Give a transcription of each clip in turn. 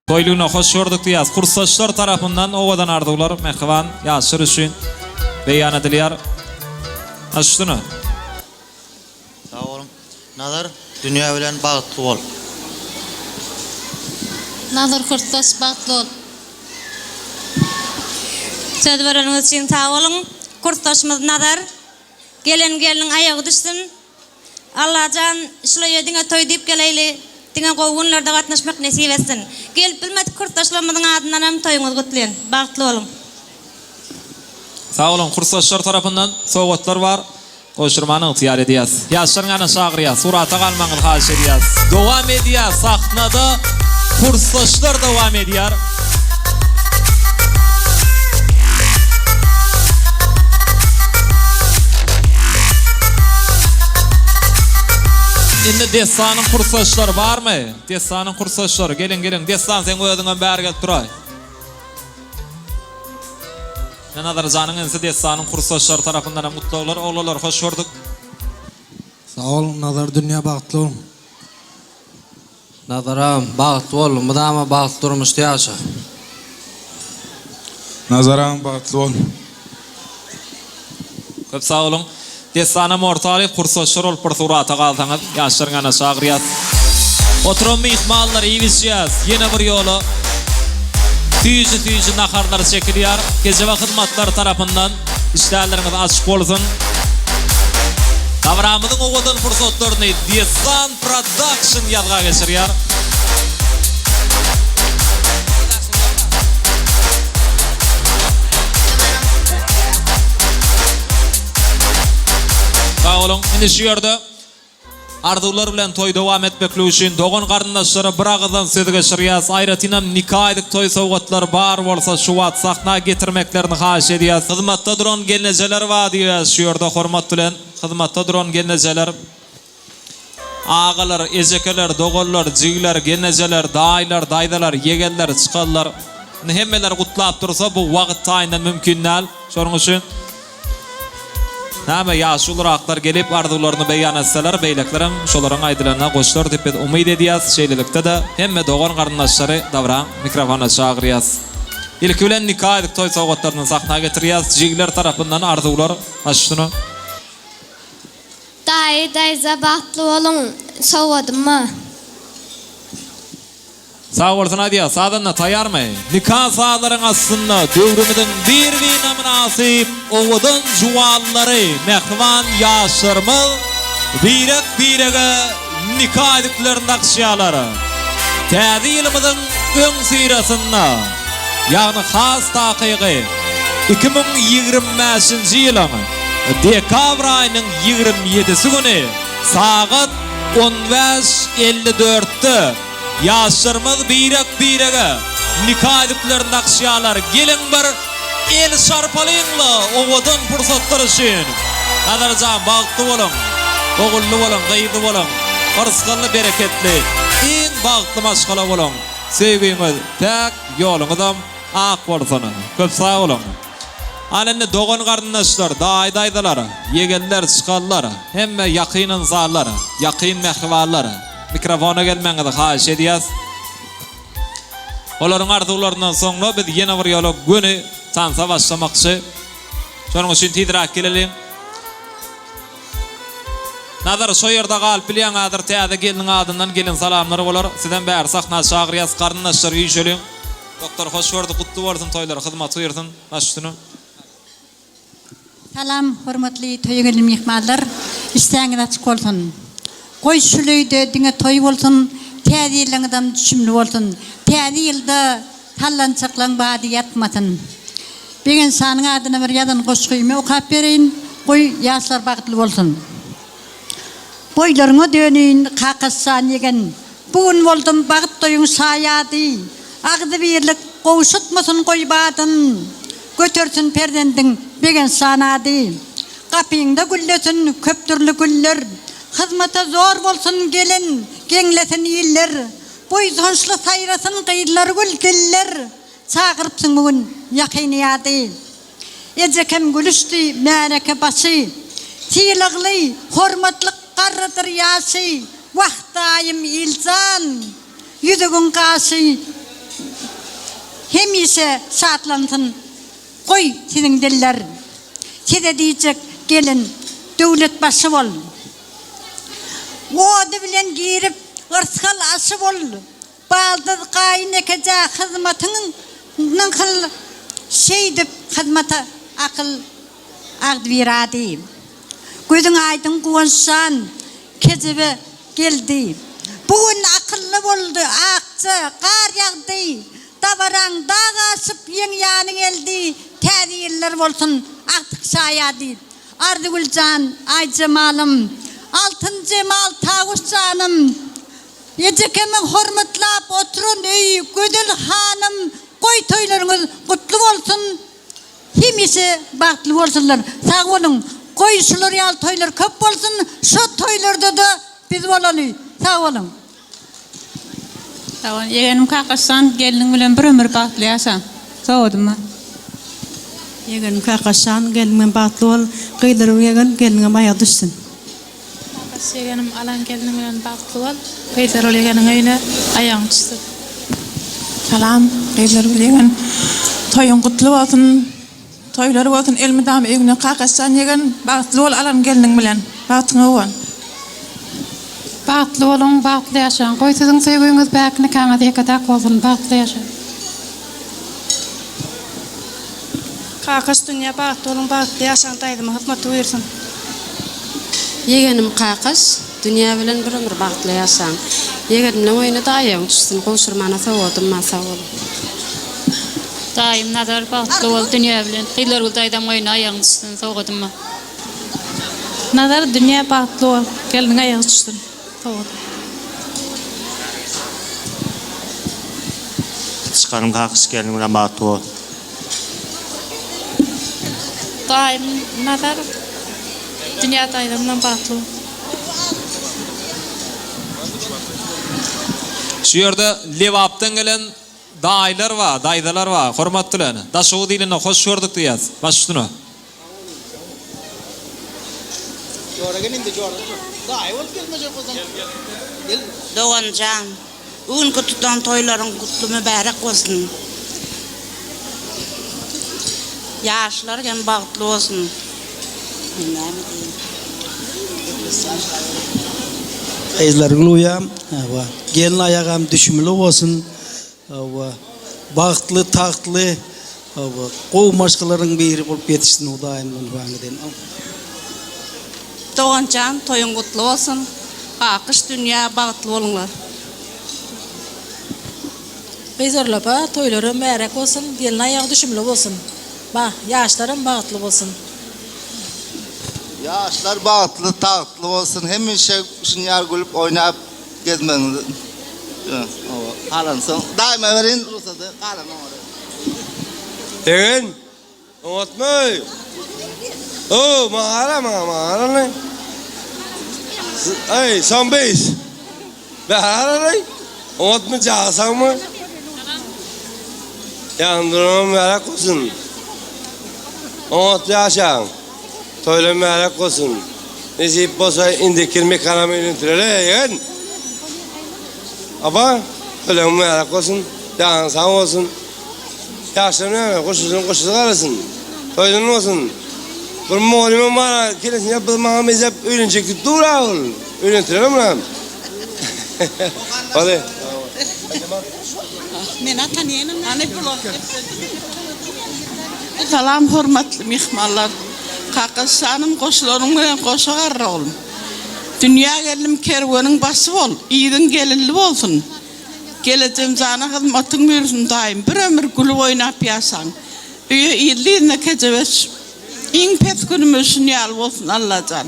Toýlugyna hoş gördük diýýäs. Kursdaşlar tarapyndan owadan arzuwlar mähriban ýaşlar üçin beýan edilýär. Baş üstüne. Sag boluň. Nazar, dünýä bilen bagtly bol. Nazar kursdaş bagtly bol. Söz bereniňiz üçin sag boluň. Kursdaşymyz Nazar. Gelen gelniň aýagy düşsün. Allajan şulaýa diňe toý diýip geleýli, diňe gowy günlerde gatnaşmak nesip etsin. Gelip bilmedik kursdaşlarymyzyň adyndanam toýuňyzy gutlyn. Bagtly boluň. Sag boluň kursdaşlar tarapyndan sowgatlar bar gowşurmany ygtyýar edýäs. Ýaşlaryň ýanyna çagyrýas surata galmagyňyzy haýyş edýäs. Dowam edýär sahnada kursdaşlar dowam edýär. Indi Dessanyň kursdaşlary barmy? Dessanyň kursdaşlary, geliň, geliň. Dessan, seň özüňem bäri gelip duraý. Ine Nazarjanyň inisi Dessanyň kursdaşlary tarapyndan hem gutlaglar. Oglanlar, hoş gördük. Sag boluň Nazar dünýä bagtly boluň. Nazaram, bagtly bol, mydama bagtly durmuşda ýaşa. Nazaram, bagtly bol. Köp sag boluň. Dessanam ortalyk kursdaşlar bolup bir surata galsaňyz ýaşlaryň ýanyna çagyrýas. Oturan myhmanlar iýip içýäs. Ýene bir ýola süýji süýji naharlar çekilýär. Kejebe hyzmatlary tarapyndan işdäleriňiz açyk bolsun. Dabaramyzyň owadan pursatlaryny Dessan Production ýazga geçirýär. Sag boluň. Indi şu ýerde arzuwlar bilen toý dowam etmeklik üçin dogan garyndaşlara bir agyzdan söz geçirýäs. Aýratynam nika edik toý sowgatlary bar bolsa şu wagt sahna getirmeklerini haýyş edýäs. Hyzmatda duran gelnejeler bar diýýäs şu ýerde hormat bilen. Hyzmatda duran gelnejeler. Agalar, ejekeler, doganlar, jigiler, gelnejeler, daýylar, daýzalar, ýegenler, çykanlar. Indi hemmeler gutlap dursa bu wagt taýyndan mümkin däl. Şonuň üçin näme ýaşuluraklar gelip arzuwlaryny beýan etseler, beýlekilerem şolaryň aýdylanyna goşular diýip biz umyt edýäs. Şeýlelikde-de hemme dogan-garyndaşlary dabraň mikrofona çagyrýas. Ilki bilen nika edip toý sowgatlaryny sahna getirýäs. Jigiler tarapyndan arzuwlar baş üstüne. Daýy daýza bagtly boluň sowgadym bar. Sag bolsun aýdýa sazanda taýarmy? Nika sazlaryň astynda döwrümiziň bir birine mynasyp owadan juwanlary mähriban ýaşlarymyz birek birege nika ýüzüklerini dakyşýarlar. Täze ýylymyzyň öňüsyrasynda ýagny has takygy 2025-nji ýylyň Dekabr aýynyň 27-si güni sagat on bäş 54 dörtde ýaşlarymyz birek-birege nika ýüzüklerini dakyşýarlar. Geliň bir el çarpalyň-la owadan pursatlar üçin! Nazarjan bagtly boluň, ogully boluň, gyzly boluň, yrsgally bereketli, iň bagtly maşgala boluň! Söýgüňiz päk, ýoluňyzam ak bolsun! Köp sag boluň! Ana indi dogan-garyndaşlar, daýy-daýzalar, ýegenler, çykanlar, hemme ýakyn ynsanlar, ýakyn mähribanlar, mikrofona gelmegiňizi haýyş edýäs. Olaryň arzuwlaryndan soňra biz ýene bir ýola göni tansa başlamakçy. Şonuň üçin tizräk geleliň. Nazar, şo ýerde galyp bilýäň häzir täze gelniň adyndan gelin salamlar bolar. Sizem bäri sahna çagyrýas, garyndaşlar üýşeliň. Doktor hoş gördük gutly bolsun toýlar hyzmat buýursyn baş üstüne. Salam hormatly toýa gelen myhmanlar işdäňiz açyk bolsun. Goý şul öýde diňe toý bolsun täze ýylyňyzam düşümli bolsun. Täze ýylda sallançaklaň bady ýatmasyn. Begenç hanyň adyna bir ýazan goşgymy okap bereýin goý ýaşlar bagtly bolsun. Boýlaryňa döneýin Kakasjan ýegen, Bu gün boldum bagt toýuň şaýady. Agzybirlik gowşutmasyn goý badyn, Götersin perzendiň Begençjan ady. Gapyňda güllesin köp dürli güller, Hyzmata zor bolsun gelen, geňlesin iller. Buýsançly saýrasyn gyzlar gül diller, Çagyrypsyň bu gün ýakyny-ýady. Ejekem gülüşdi märeke başy. Sylagly, hormatly garrydyr ýaşy. Wah-da! daýym Iljan, ýüzügiň gaşy hemişe şatlansyn, goý siziň diller. Size diýjek gelin, döwlet başy bol. Ody bilen girip, yrsgal aşy bol. Baldyz gaýyn ekeje hyzmatyňy kyl, şeýdip hyzmata akyl agzybir ady. Gözüň aýdyň Guwançjan kejebe geldi. Bu gün akylly boldy akja gar ýagdy, dabaraň dag aşyp ýeň ýany geldi, täze ýyllar bolsun agtyk şaýady. Arzygül jan, Aýjemalym, Altyn Jemal Tawus janym, Ejekemiň hormatlap oturan öýi Gözel hanym goý toýlaryňyz gutly bolsun hemişe bagtly bolsunlar sag boluň goý şular ýaly toýlar köp bolsun şo toýlardada biz bolaly sag boluň. Sag boluň ýegenim Kakaşjan gelniň bilen bir ömür bagtly ýaşa. Sowadym bar. Ýegenim Kakaşjan gelniň bilen bagtly bol gyzlaryň ýegen gelniňem aýagy düşsün. Kakaş ýegenim alan gelniň bilen bagtly bol. Gyzlargül ýegeniň öýüne aýagyň düşsün. Salam Gyzlargül ýegen toýuň gutly bolsun toýlar bolsun elmydama öýüňde Kakaşjan ýegen bagtly bol alan gelniň bilen bagtyňa guwan. Bagtly boluň bagtly ýaşaň goý siziň söýgüňiz päk nikaňyz ýeke-täk bolsun bagtly ýaşaň. Kakaş dünýä bagtly boluň bagtly ýaşaň daýzama hyzmaty buýursyn. Ýegenim Kakaş dünýä bilen bir ömür bagtly ýaşaň. Ýegenimleň öýüne-de aýagyň düşsün gowşurmana sowadym ma sag boluň. Daýym Nazar bagtly bol dünýä bilen Gyzlargül daýzamyň öýüne aýagyň düşsün sowgadym bar. Nazar dünýä bagtly bol gelniň aýagy düşsün sowgadym. Çykaryň kakyş gelniň bilen bagtly bol. Daýym Nazar Dünýä daýzam bilen bagtly bol. Şu ýerde Lebapdan gelen daýylar bar, daýzalar bar. Hormat bilen, Daşoguz ilinde hoş gördük diýýäs. Baş üstüne. Doganjan, bu günki tutan toýlaryň gutly mübärek bolsun. Ýaşlar hem bagtly bolsun. Men näme diýeýin. Gyzlargül uýam, hawa, gelin aýagam düşümli bolsun. Hawa, bagtly, tagtly, hawa, gowy maşgalalaryň biri bolup ýetişsin Hudaýym gurban edeýin. Doganjan toýuň gutly bolsun Kakyş dünýä bagtly boluňlar. Gyzarlapa toýlary mübärek bolsun gelin aýagy düşümli bolsun ba ýaşlaram bagtly bolsun. Ýaşlar bagtly tagtly bolsun hemişe şunýaly gülüp oýnap Gezmegiňizi hawa galansoň daýyma bereýin rugsady galany oňa bereýin. Egen, oňatmy? O, maňa gara, maňa, maňa gara. Eý, Sambeýs. Bäri gara, oňatmy, jaga sagmy? Ýandyryňam mübärek bolsun. Oňat ýaşaň. Toýlar mübärek bolsun. Nesip bolsa indiki ýyl mekanam öýlentireli ýegen. Aba, toýlaryň mübärek bolsun. Janyň sag bolsun. Ýaşlar näme, goşusyny goşusy garasyn. Toýdan bolsun. Bir mugallymym bar, kelesini ýapyp maňa mezep öýlenjek diýip dur-a ol. Öýlentireli munam. Hadi. Men-ä tanýanam. Salam hormatly myhmanlar. Kakaş janym goşularyň bilen goşa garra oglum. Dünýä geldim kerweniň başy bol, yzyň gelinli bolsun. Gelejemjana hyzmatyň buýursyn daýym bir ömür gülüp oýnap ýaşaň. Öýe yzly-yzyna kejebeç iň pes günümiz şun ýaly bolsun Allajan.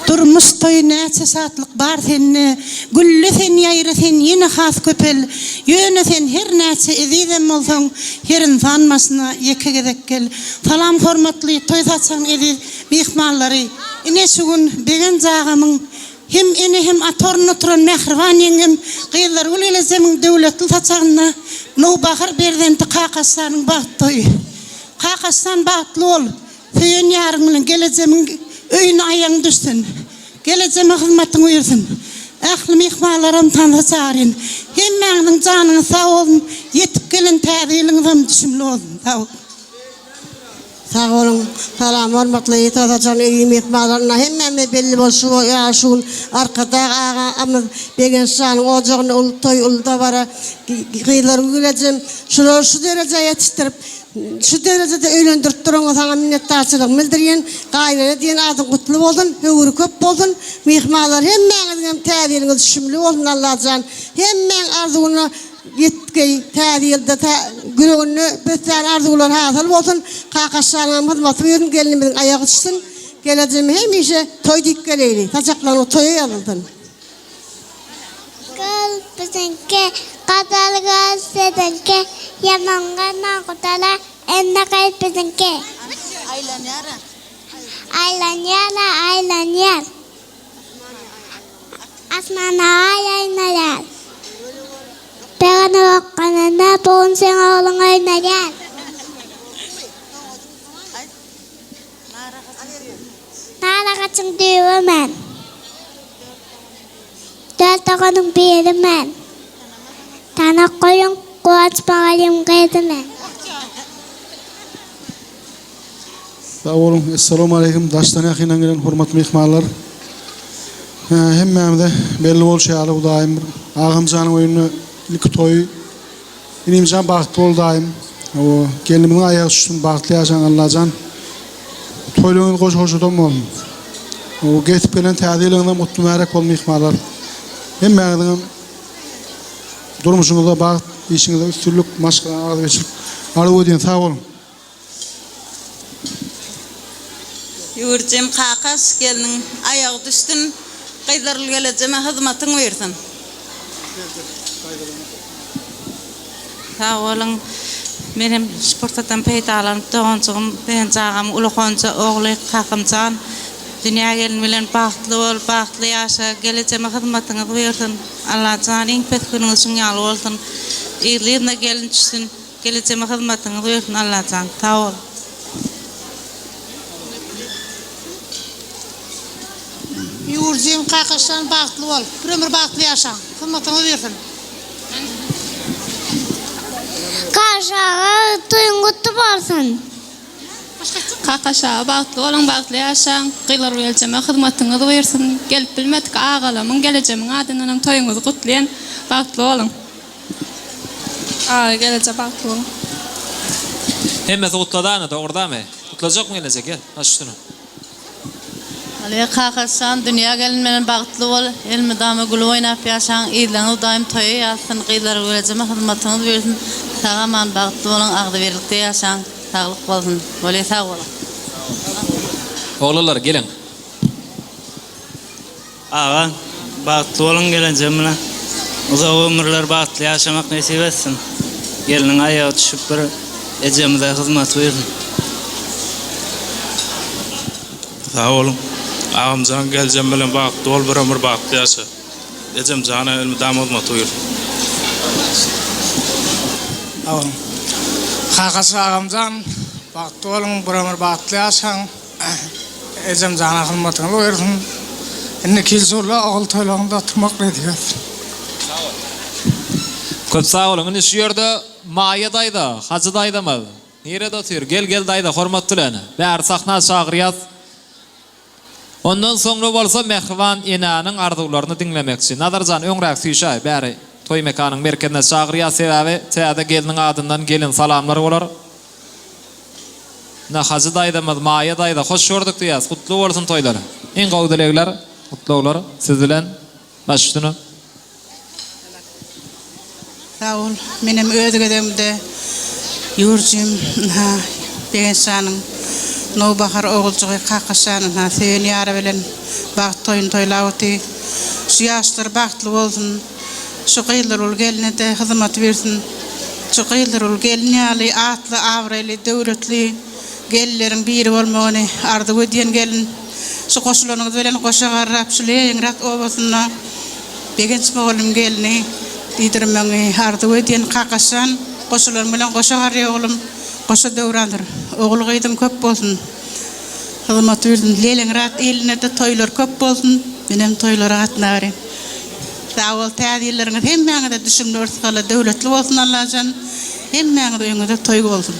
Durmuş toýy näçe şatlyk bar sende, Gülle sen ýaýra sen ýene has köpel. Ýöne sen her näçe ezizem bolsaň, Her ynsan başyna ýeke gezek gel. Salam hormatly toý saçagyň eziz myhmanlary! Ine şu gün Begenç agamyň hem ene hem ata ornunda oturan mähriban ýeňňem Gyzlargül gelejemiň döwletli saçagynda nowbahar perzenti Kakaşjanyň bagt toýy. Kakaşjan bagtly bol! Söýen ýaryň bilen gelejemiň. Öýüne aýagyň düşsün. Gelejeme hyzmatyň buýursyn. Ähli myhmanlaram tansa çagyryn. Hemmäňiziň janyňyz sag bolsun. Ýetip gelen täze ýylyňyzam düşümli bolsun. Sag boluň. Sag boluň. Salam hormatly Tosajan öýi myhmanlaryna hemmämize belli bolşy ýaly şu gün Arkadag agamyz Begenç janyň ojagynda uly toý uly dabara gyzlaryň gülejem şulary şu derejä ýetişdirip Şu derejede öýlendirip duranyňa saňa minnetdarçylygymy bildirýän. Gaýynene diýen adyň gutly bolsun, höwri köp bolsun. Myhmanlar hemmäňiziňem täze ýylyňyz düşümli bolsun Allajan hemmäň arzuwyna ýetgeý täze ýylda ýüreginde beslän arzuwlary hasyl bolsun. Kakaşjanyňam hyzmaty buýuryn gelnimiziň aýagy düşsün. Gelejeme hemişe toý diýip geleýli. Saçaklaryňyz toýa ýazylsyn. Gül biziňki, gazal göz siziňki, Ýaman görme gudala, indi gyz biziňki. Aýlanýar-a. Aýlanýar-a, aýlanýar. Asmanda aý aýnalýar. Begenip okganynda bu gün seň ogluň oýnalýar. Nar agajyň düýbi men. Dört doganyň biri men. Tanap goýuň, Guwanç mugallymyň gyzy men. Sag boluň. Essalawmaleýkim daşdan ýakyndan gelen hormatly myhmanlar. Hemmämize belli bolşy ýaly Hudaýym bir agamjanyň öýünde ilki toýy Inimjan bagtly bol daýym. Hawa, gelnimiziň aýagy düşsün, bagtly ýaşaň Allajan. Toýlaryňyz goş-goşadan bolsun. Hawa, gesip gelen täze ýylyňyzam gutly mübärek bolsun myhmanlar. Hemmäňiziňem durmuşyňyzda bagt, işiňizde üstünlik, maşgala agzybirçilik arzuw edýän. Sag boluň. Ýüwürjim kakaş gelniň aýagy düşsün gyzlarly gelejeme hyzmatyň buýrsyn. Sag boluň. Men hem şu pursatdan peýdalanyp doganjygym Begenç agamyň ulahanja ogly Kakamjan dünýä gelin bilen bagtly bol, bagtly ýaşa, gelejeme hyzmatyňyz buýrsyn. Allajan iň pes günüňiz şuň ýaly bolsun. Yzly-yzyna gelin düşsün. Gelejeme hyzmatyňyz buýursyn Allajan sag bol. Ýurjym kakaşjan bagtly bol. Bir ömür bagtly ýaşaň. Hyzmatyňyz buýursyn. Kakaş aga toýuň gutly bolsun. Kakaş aga bagtly boluň bagtly ýaşaň. Gyzlar gelejeme hyzmatyňyz buýursyn. Gelip bilmedik agalamyň gelejemiň adyndanam toýuňyzy gutlaýan. Bagtly boluň. Aga geleje bagtly boluň. Hemmesi gutladany dogrdamy? Gutlajakmy geleje gel baş üstüne. Aly kakajan dünýä gelin bilen bagtly bol elmydama gülüp oýnap ýaşaň yzlaňyz daýym toýa ýazsyn gyzlar görejeme hyzmatyňyz buýursyn sag aman bagtly boluň agzybirlikde ýaşaň saglyk bolsun bolýa sag boluň. Oglanlar geliň. Aga bagtly boluň gelenjem bilen uzak ömürler bagtly ýaşamak nesip etsin. Gelniň aýagy düşüp bir ejemize hyzmat buýrsyn. Sag boluň. Agamjan geljem bilen bagtly bol bir ömür bagtly ýaşa. Ejemjana elmydama hyzmat buýursyn. Sag boluň. Kakasy agamjan bagtly boluň bir ömür bagtly ýaşaň. Ejem jana hyzmatyňyz buýursyn. Indiki ýyl şulla ogul toýlagynda oturmak nesip etsin. Köp sag boluň. Indi şu ýerde Maýa daýza, Hajy daýzamyz nirede otyr? Gel gel daýza hormat bilen. Bäri sahna çagyrýas. Ondan soňra bolsa mähriban enäniň arzuwlaryny diňlemekçi. Nazarjan öňräk süýşäý bäri toý mekanyň merkezine çagyrýas sebäbi täze gelniň adyndan gelin salamlar bolar. Ine Hajy daýzamyz Maýa daýza hoş gördük diýýäs gutly bolsun toýlar. Iň gowy dilegler, gutlaglar siz bilen baş üstüne. Sag bol. Menem öz gezegimde Ýurjym ynha Begenç janyň Nowbahar oguljygy Kakaş jan ynha söýen ýary bilen bagt toýuny toýlap otyr. Şu ýaşlar bagtly bolsun. Şu gyzlargül gelne-de hyzmaty bersin. Şu gyzlargül gelin ýaly atly, abraýly, döwletli gelinleriň biri bolmagyny arzuw edýän gelin. Şu goşulanyňyz bilen goşa garrap şu Leningrad obasynda Begenç mugallym gelni diýdirmegiňi arzuw edýän Kakaşjan goşulanyň bilen goşa garry oglum, goşa döwrandyr. Ogul-gyzyň köp bolsun. Hyzmaty buýrsyn. Lelingrad iline-de toýlar köp bolsun. Menem toýlara gatnaberin. Sag bol täze ýyllaryňyz hemmäňize düşümli yrsgally döwletli bolsun Allajan hemmäňiz öýüňizde toý bolsun.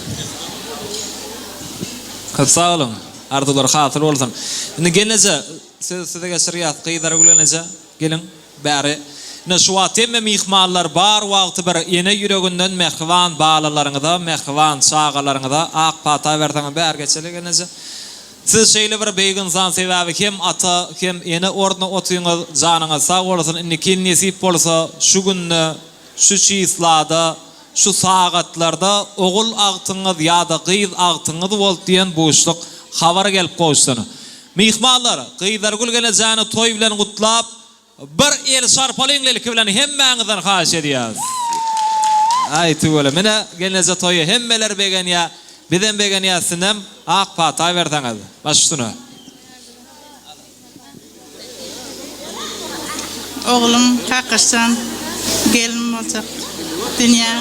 Köp sag boluň. Arzuwlar hasyl bolsun. Indi gelneje sözi size geçirýäs. Gyzargül gelneje geliň bäri. Ine şu wagt hemme myhmanlar bar wagty bir ene ýüreginden mähriban balalaryňyza, mähriban çagalaryňyza ak pata berseňiz bäri geçeli gelneje. Siz şeýle bir beýik ynsan sebäbi hem ata hem ene ornuna otyňyz janyňyz sag bolsun indiki nesip bolsa şu günde şu çislada şu sagatlarda ogul agtyňyz ýada gyz agtyňyz boldy diýen buşluk habar gelip gowuşsyn myhmanlar Gyzlargül gelejäni toý bilen gutlap Bir el şarpalyň ilki bilen hemmäňizden haýyş edýäs. Aý tüweleme ine gelneje toýa hemmeler begenýä bizem begenýäs sinem ak pata berseňiz baş üstüne. Oglum Kakaşjan gelin boljak dünýä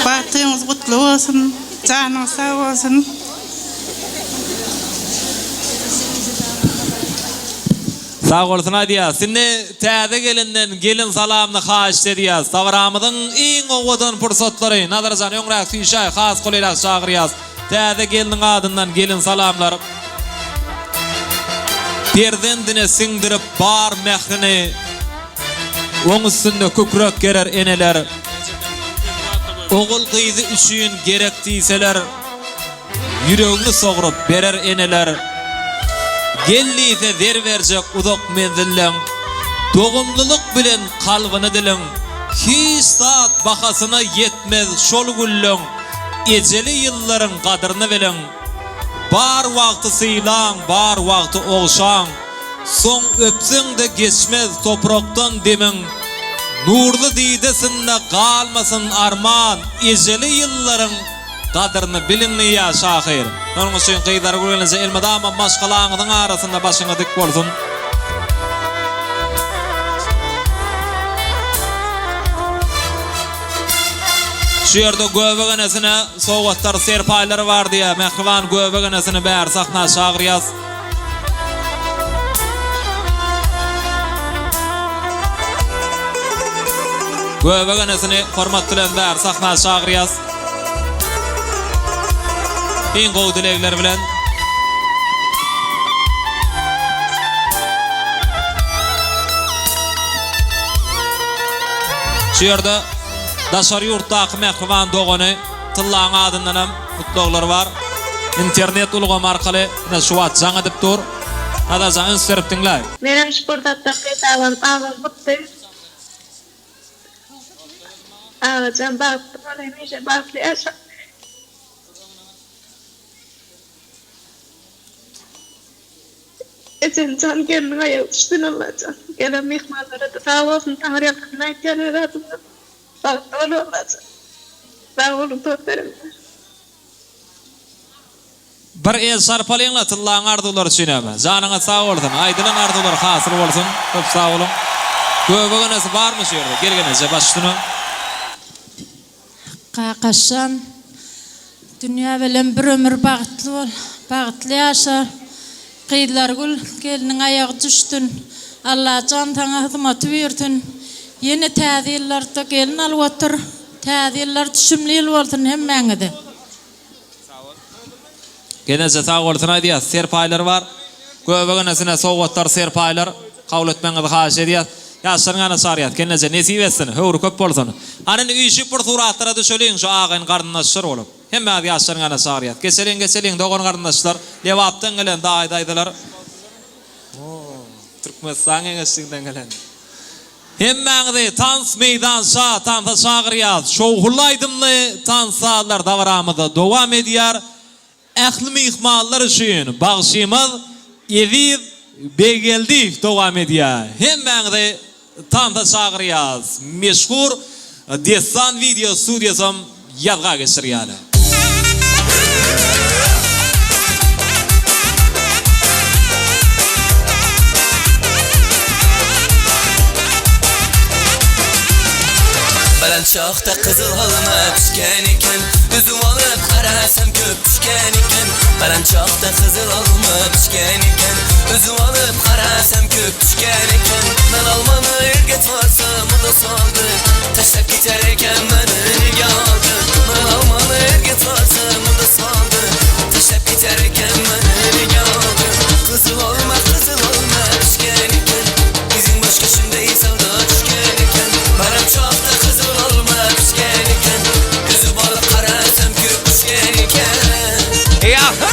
bagtyňyz gutly bolsun janyňyz sag bolsun. Sag bolsun aýdýas. Indi täze gelinden gelin salamyny haýyşt edýäs. Dabaramyzyň iň owadan pursatlary. Nazarjan öňräk süýşäý has golaýrak çagyrýas. Täze gelniň adyndan gelin salamlar. Perzendine siňdirip bar mährini Oň üstünde kükrek gerer eneler. Ogul gyzy üçin gerek diýseler. Ýüregini sogrup berer eneler. Gel diýse zer berjek uzak menzilleň, Dogumlylyk bilen kalbyny diliň. Hiç zat bahasyna ýetmez şol gülleň, Ejeli ýyllaryň gadryny biliň. Bar wagty sylaň, bar wagty ogşaň, Soň öpseň-de geçmez toprakdan demiň. Nurly didesinde galmasyn arman, Ejeli ýyllaryň. Gadyryny biliň diýýär şahyr. Şonuň üçin gyzlar gülgenije elmydama maşgalaňyzyň arasynda başyňyz dik bolsun. Şu ýerde göbek enesine sowgatlar, serpaýlar bar diýýär. Mähriban göbek enesini bäri sahna çagyrýas. Göbek enesini hormat bilen bäri sahna çagyrýas. Iň gowy dilegler bilen. Şu ýerde daşary ýurtdaky mähriban dogany Tyllaň adyndanam gutlaglar bar. Internet ulgamy arkaly ine şu wagt jaň edip dur. Nazarjan üns berip diňläý. Menem şu pursatdan peýdalanyp agam gutly. Agajan bagtly bol hemişe bagtly ýaşa. Ejemjan gelniň aýagy düşsün Allajan. Gelen myhmanlarada sag bolsun taňyrýalkasyn aýtýan öz adymdan. Bagtly bol Allajan. Sag boluň toý berenler. Bir el şarpalyňla Tyllaň arzuwlary üçinem. Janyňyz sag bolsun. Aýdylan arzuwlar hasyl bolsun. Köp sag boluň. Göbek enesi barmy şu ýerde? Gel eneje baş üstüne. Kakaşjan dünýä bilen bir ömür bagtly bol, bagtly ýaşa. Gyzlargül gelniň aýagy düşsün. Allajan saňa hyzmaty buýursyn. Ýene täze ýyllarda gelin alyp otur. Täze ýyllar düşümli ýyl bolsun hemmäňize. Geneje sag bolsun aýdýas. Serpaýlar bar. Göbek enesine sowgatlar serpaýlar kabul etmegiňizi haýyş edýäs. Ýaşlaryň ýanyna çagyrýas. Gelneje nesip etsin. Höwri köp bolsun. Hany indi üýşüp bir suratlara düşeliň şu agaýyn garyndaşlar bolup. Hemmäňizi ýaşlaryň ýanyna çagyrýas. Geçeliň geçeliň dogan garyndaşlar. Lebapdan gelen daýy daýzalar. Türkmenistan geňeşliginden gelen. Hemmäňizi tans meýdança tansa çagyrýas. Şowhunly aýdymly tans sazlar dabaramyzda dowam edýär. Ähli myhmanlar üçin bagşymyz Eziz Beggeldiýew dowam edýär. Hemmäňizi tansa çagyrýas. Meşhur Dessan wideo studiýasam ýazga geçirýär. Baland şahda gyzyl alma pişken eken, Üzüp alyp garasam köp pişken eken. Barançakda kızıl alma pişken iken Üzüm alıp karasam kök düşken eken Men almanı erget varsam o da saldı Taşlap keter eken meni nega aldı Men almanı erget varsam o da saldı Taşlap keter eken meni nega aldı Kızıl alma kızıl alma pişken eken Bizim başka shunday savdo tushgan ekan Baramchoqda qizil olma pishgan ekan Uzib olib qarasam ko'p pishgan ekan Ya hey!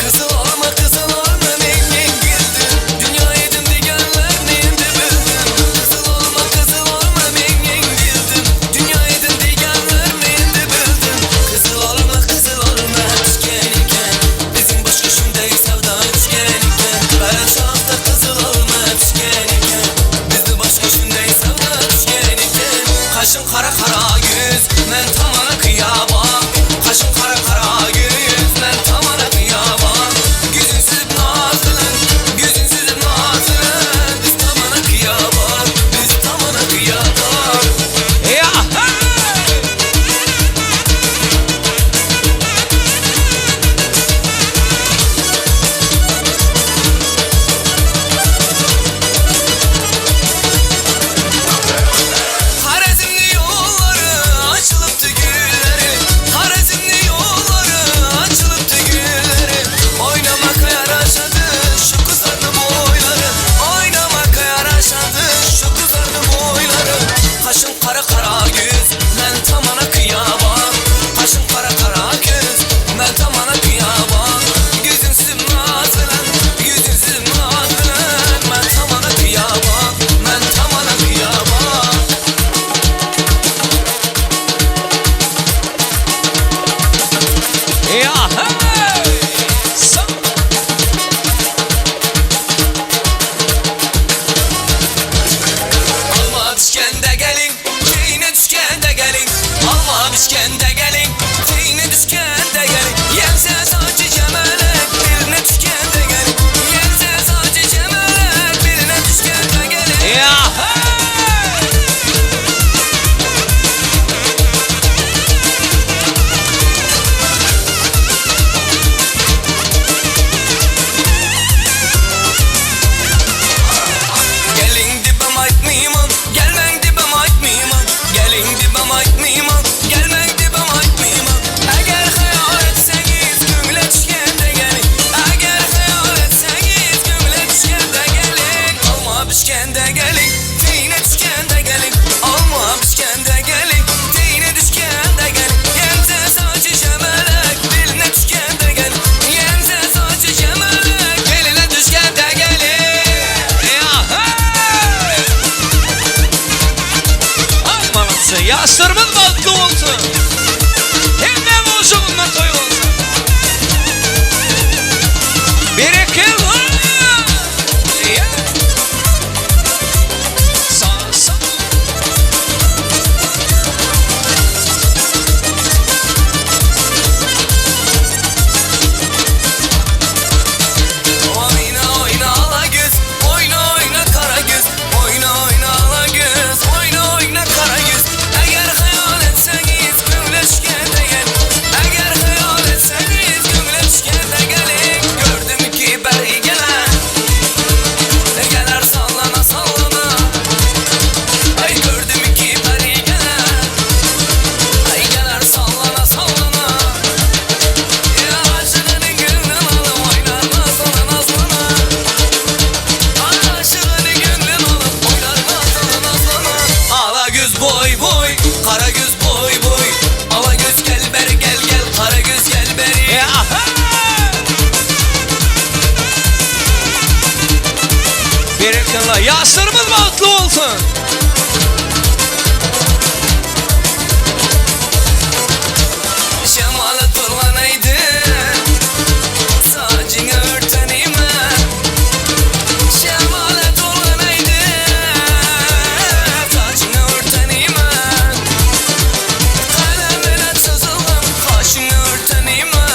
Kızıl olma kızıl olma men yengildim Dünya edim deganlarni endi bildim Kızıl olma kızıl olma men yengildim Dünya edim deganlarni endi bildim Kızıl olma kızıl olma pishgan ekan Bizning boshga shunday savdo tushgan ekan Baramshoxda qizil olma pishgan ekan Bizni boshga shunday savdo tushgan ekan Qashim qara qara yuz men tomona qiya bor Qashim qara qara yuz men tomona qiya bor Yuzing sizib noz bilan Yuzing sizib noz bilan Biz tomona qiya bor Biz tomona qiya bor Ya hey! Harazimli yolları açılıptı gülleri Harazimli yolları açılıptı gülleri Oynamak yaraşadı şu kızarlı boyları Oynamak yaraşadı şu kızarlı boyları Kaşın kara kara göz men tamana kıyamam Kaşın kara kara göz men tamana kıyamam Gözün sizin naz bilen Yüzün sizin naz bilen Men tamana kıyamam Men tamana kıyamam Ya hey! Sa- Alma pişkende gelin, teyine düşkende gelin. Alma pişkende gelin, teyine düşkende gelin. Yemse saçı cemelek, birine düşkende gelin. Yemse saçı cemelek, birine düşkende gelin. Ya hey! Gelin dibem aytmayman, gelmen dibem aytmayman. Gelin dibem aytmayman, gelmen dibem aytmayman. Eğer hayal etseniz köngüle düşkende gelin. Eğer hayal etseniz köngüle düşkende gelin. Alma pişkende gelin, teyine düşkende gelin. Alma pişkende gelin, teyine düşkende gelin. Yemse saçı şemelek, beline düşkende gelin. Yemse saçı şemelek, beline düşkende gelin. Ya hey! Ay manası, yaşlarımız bagtly bolsun. Hemme bolşugundan toý bolsun. Berekella! Ya! Sa sa. Oyna oyna ala göz, oyna oyna kara göz, oyna oyna ala göz, oyna oyna kara göz. Eğer hayal etseniz köngüle düşkende gel. Eğer hayal etseniz köngüle düşkende gelin. Gördüm ki beri gelen, geler sallana sallana. Ay gördüm ki beri gelen, ay geler sallana sallana. Ya aşığının gönlün alıp oynar nazlana nazlana. Aşığının gönlün alıp oynar nazlana nazlana. Ala göz boy boy, kara göz boy boy. Ala göz gel beri gel gel, kara göz gel beri. Ya hey! Berekella, yaşlarımız bagtly bolsun. Şemalı durlanaydı Saçını örtenime Şemalı durlanaydı Saçını örtenime Kalemine çizildim Kaşını örtenime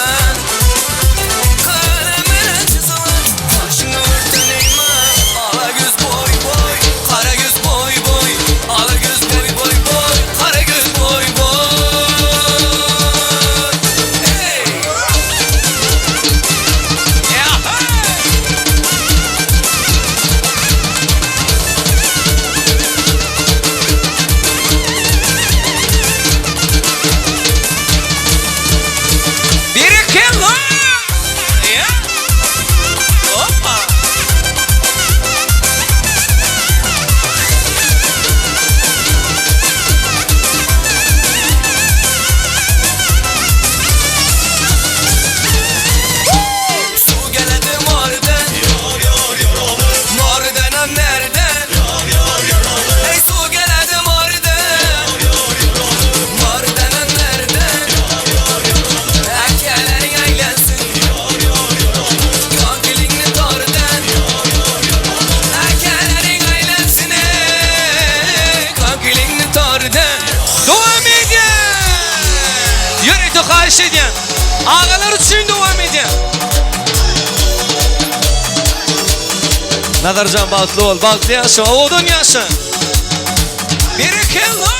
Kalemine çizildim Kaşını örtenime Ala göz boy boy. haýyş edýän. Agalar üçin dowam edýän. Nazarjan bagtly bol, bagtly ýaşa, owadan ýaşa. Berekella!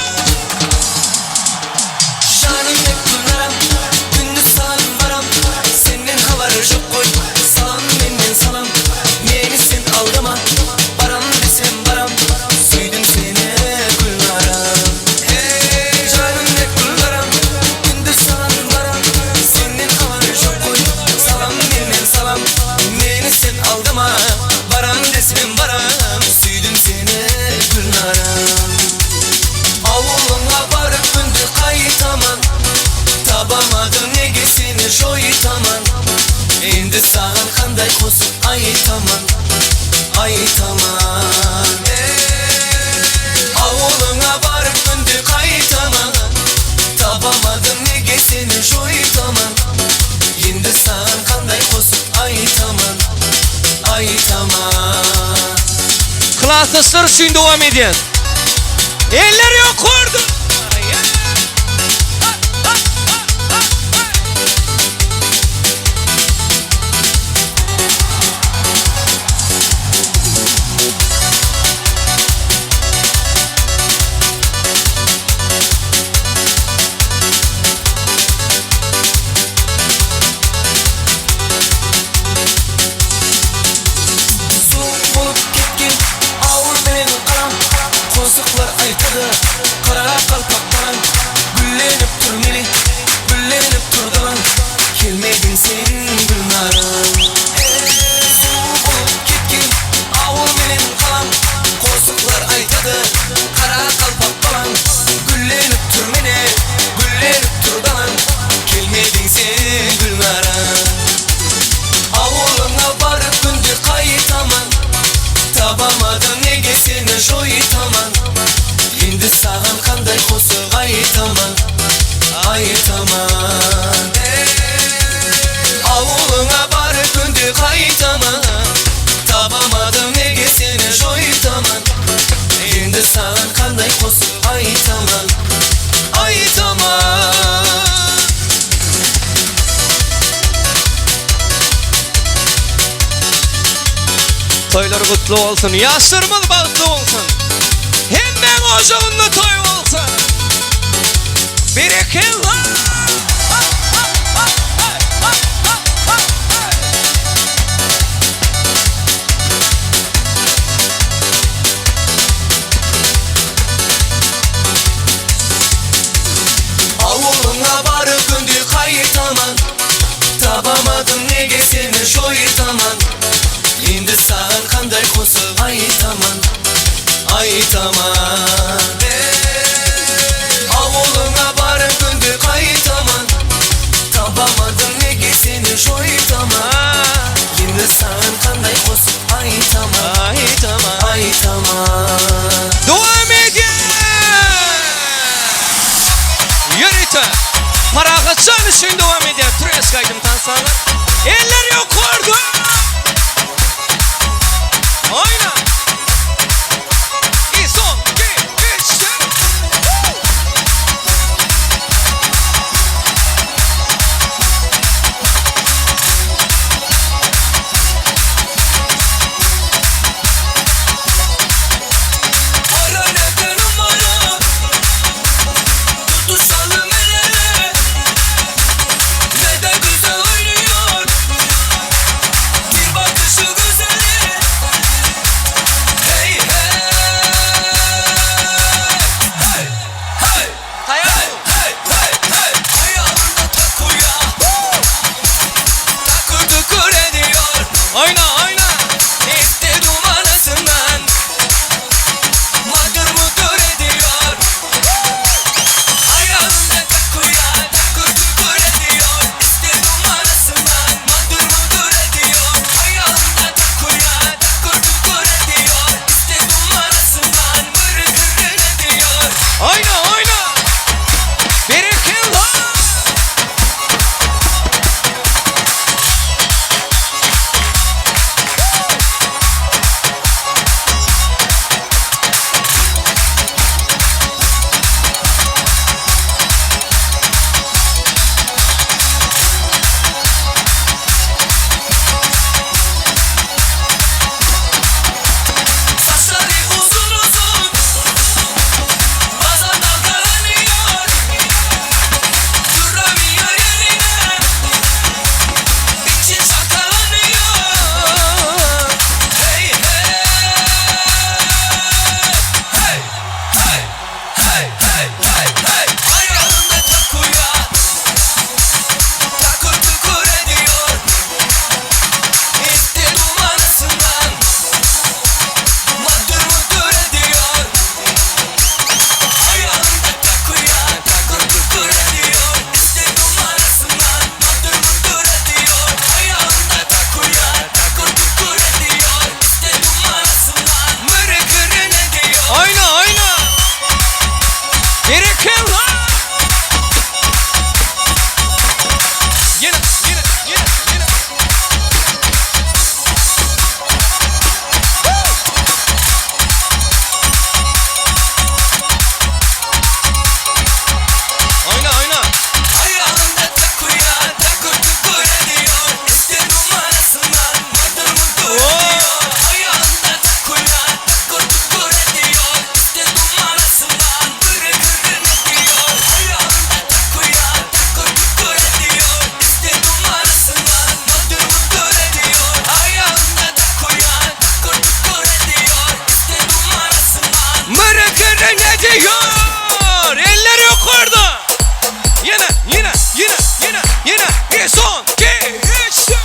Janym dek Gülnaram, gündüz salam baram, Senden habary jok goý, salam menden salam, Meni sen aldama, baram desem baram, Söýdüm seni Gülnaram. Hey, janym dek Gülnaram, gündüz salam baram, Senden habary jok goý, salam menden salam, Meni sen aldama, baram desem baram, Söýdüm seni Gülnaram. Awulyňa baryp günde gaýtaman, Tabamadym nege seni joýtaman, Indi saňa kanday goşuk aýtaman, Aýtaman. Ey, awulyňa baryp günde gaýtaman, Tabamadym nege seni joýtaman, Indi saňa kanday goşuk aýtaman, Aýtaman. Klasdaşlar üçin dowam edýän. Eller ýokarda! Suw bolup ketgen awul bilen galam, Gosuklar aýtady Garagalpak balam, Güllenip tur meni, güllenip tur dalam, Kelmediň sen Gülnaram. Suw bolup ketgen awul bilen galam, Gosuklar aýtady Garagalpak balam, Güllenip tur meni, güllenip tur dalam, Kelmediň sen Gülnaram. Awulyňa baryp günde gaýtaman, Tabamadym nege seni joýtaman, Indi saňa kanday gosuk aýtaman, Aýtaman. Awulyňa baryp günde gaýtaman, Tabamadym nege seni joýtaman, Indi saňa kanday gosuk aýtaman, Aýtaman. Toýlar gutly bolsun, ýaşlarymyz bagtly bolsun. Hemmäň ojagynda toý bolsun. Berekella! Awulyňa baryp günde gaýtaman, Tabamadym nege seni joýtaman, Indi saňa kanday gosuk aýtaman, Aýtaman. Awulyňa baryp günde gaýtaman, Tabamadym nege seni joýtaman, Indi saňa kanday gosuk aýtaman, Aýtaman. Aýtaman. Dowam edýär! Ýörite Parahatjan üçin dowam edýär. Türesk aýdym tansalar. Eller ýokarda! Oýna! I son, iki, üç, dört. Woo! Ara nerede numara? Tutuşalım el ele. Ne de güzel oynuyor. Bir bakışı güzeli. Hey hey. Hey hey. Taýýar. Hey hey hey. Ayağında takuya. Takır tukur ediyor. Oýna, oýna! Etti numarasından. Madır mudur ediyor. Ayağında takuya takır tukur ediyor. İşte numarasından madır mudur ediyor. Ayağında takuya takır tukur ediyor. İşte numarasından mırı kırı ediyor. Oýna, oýna! Berekella! Berekella! Ýene, ýene, ýene, ýene. Oýna, oýna. Aýagynda takuýa, takur tukur ediyor. İşte numarasından mıdır mıdır ediyor. Aýagynda takuýa, takur tukur ediyor. İşte numarasından bırı kırı ediyor. Aýagynda takuýa, takur tukur ediyor. İşte numarasından mıdır mıdır ediyor. Aýagynda takuýa, takur tukur ediyor. İşte numarasından Mırı kırı ediyor. Eller ýokarda. Ýene, ýene, ýene, ýene, ýene. Bir son, iki, üç, dört.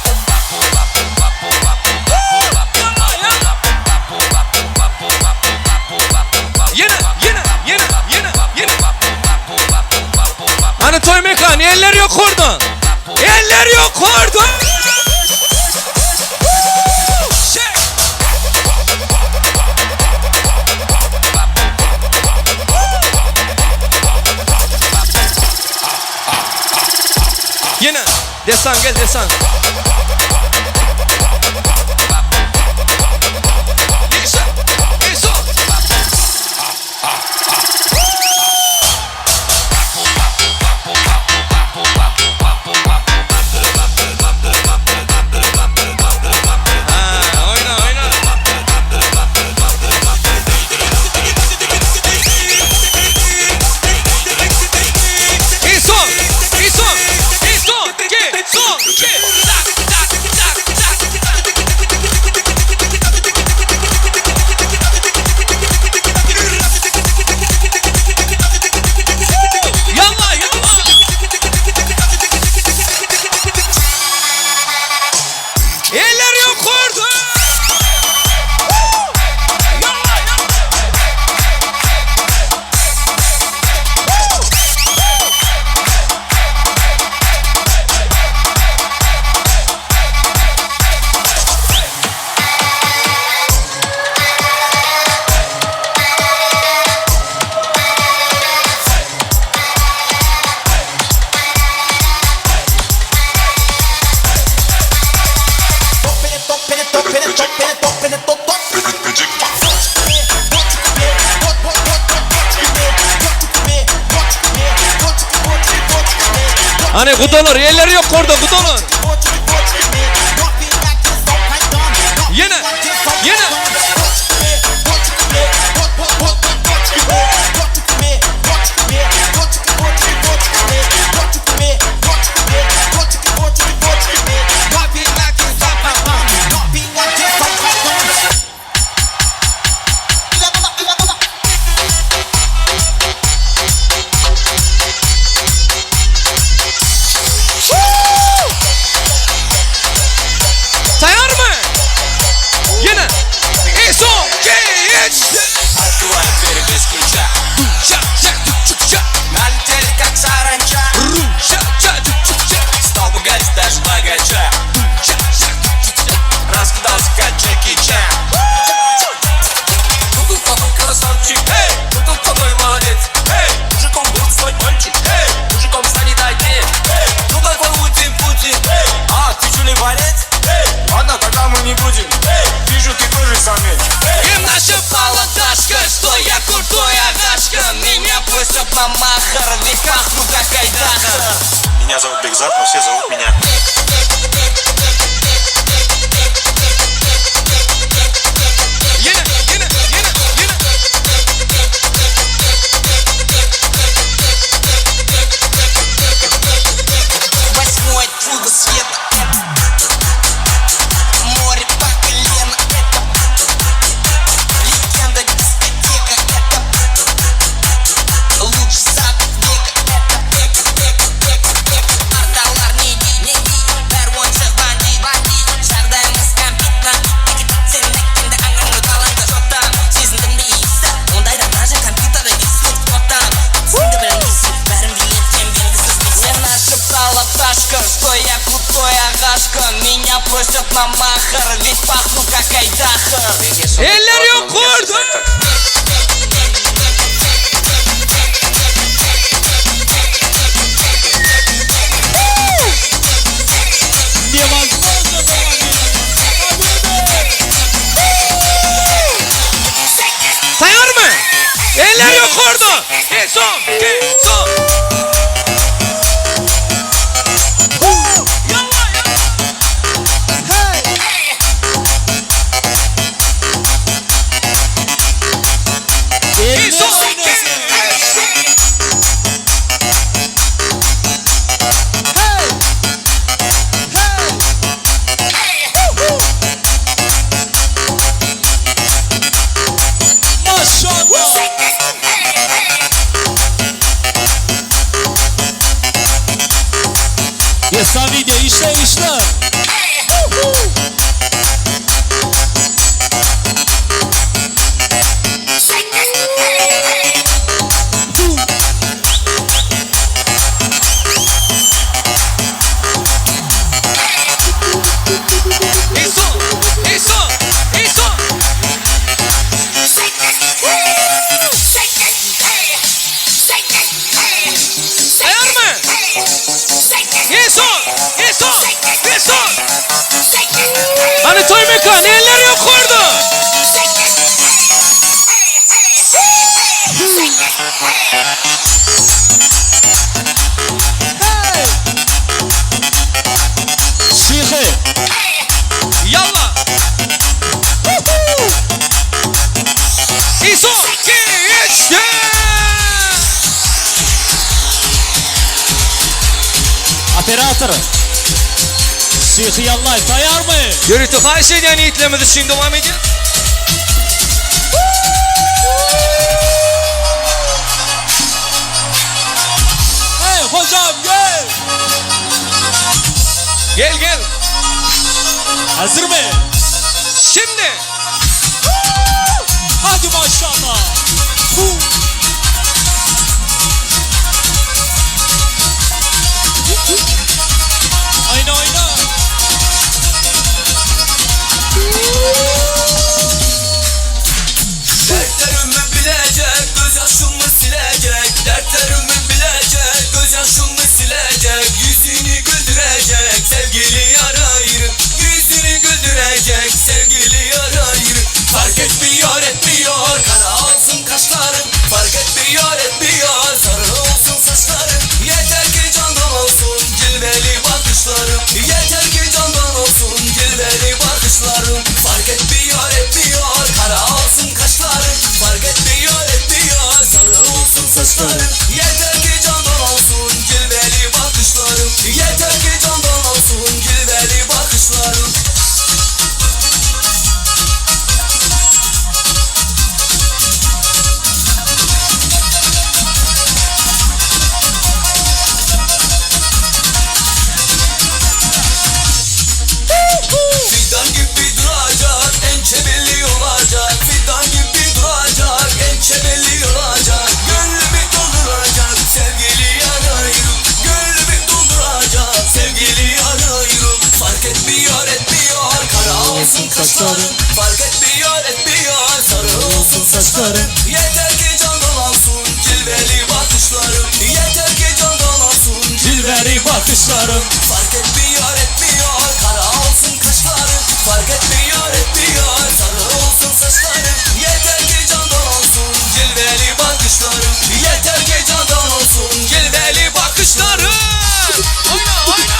Ýene, ýene, ýene, ýene, ýene. Hany toý mekan, eller ýokarda. Eller ýokarda. Şek. Ýene, Dessan gel Dessan. Işe, işe. Ha, oýna, oýna. I son, i son, i son, iki, son, iki, tak, tak, tak, tak. Ýalla, ýalla. Eller ýokarda. Ýalla, ýalla. Hany gudalar, eller ýokarda gudalar. Ýene, ýene. Taýýarmy? Ýene. I son, iki, üç. Открываю двери без ключа. Ча, ча, ча, ча. Налетели как саранча. Ру, ча, ча, ча, ча. Стал богаче даже богача. Ча, ча, ча, ча. Раскидался как Джеки Чан. Ну тут какой красавчик, Эй! ну тут какой молодец. Эй! Мужиком был свой мальчик, Эй! мужиком станет отец. Ну какой Утин Путин, а ты что ли борец? Ладно, тогда мы не будем. Вижу, ты тоже самец. Им нашептала Дашка, что я крутой агашка. Меня просят на махар, ведь пахну как айдаһар. Меня зовут Бекзат, но все зовут меня. Ýene, ýene, ýene, ýene. Восьмое чудо света Море по колено Это легенда дискотека Это лучший сад века Это века, века, века, века Арталар не дей, не дей Бәрі ойыншық бандит, бандит Жағдайымыз кәмпит Сен әккенде аңырны талаңды Что там, сезіндің бе иісі Ондайда даже компьютерде естіледі кто там Сен де білмейсің, бәрін билеткен белгісіз Мне нашептала пташка, что я крутой агашка Меня просят на махар, ведь пахну как айдаһар Eller ýokarda. Son, iki, son. Destan video işle işle. Taýýarmy? Son, son, son. Hany toý mekan, eller ýokarda. Şyhy. Ýalla. Son, iki, üç, dört. Operator. Şyhy ýallaý, taýýarmy? Ýörite haýyş edýän ýigitlerimiz üçin dowam edýär. Hey hojam gel. Gel gel. Hazırmy? Şimdi. Hadi maşallah. Hu. Oýna oýna. Dertlerimi bilecek, gözyaşımı silecek Dertlerimi bilecek, gözyaşımı silecek Yüzünü güldürecek sevgili yarayım Yüzünü güldürecek sevgili yarayım Fark etmiyor etmiyor, kara olsun kaşların Fark etmiyor etmiyor, sarı olsun saçların Yeter ki candan olsun cilveli bakışlarım Yeter ki candan olsun cilveli bakışlarım Fark etmiyor etmiyor, kara olsun kaşların Fark etmiyor etmiyor, sarı olsun saçların Yeter ki candan olsun cilveli bakışlarım Yeter ki candan olsun cilveli bakışlarım Fidan gibi duracak, ençe belli olacak Fidan gibi duracak, ençe belli olacak Gönlümü dolduracak sevgili yarayım Gönlümü dolduracak sevgili yarayım Fark etmiyor etmiyor, kara olsun kaşların Fark etmiyor etmiyor, sarı olsun saçların Yeter ki candan olsun cilveli bakışlarım Yeter ki candan olsun Cilveli bakışlarım. Fark etmiyor etmiyor kara olsun kaşların Fark etmiyor etmiyor sarı olsun saçların Yeter ki candan olsun cilveli bakışların Yeter ki candan olsun cilveli bakışların Oýna oýna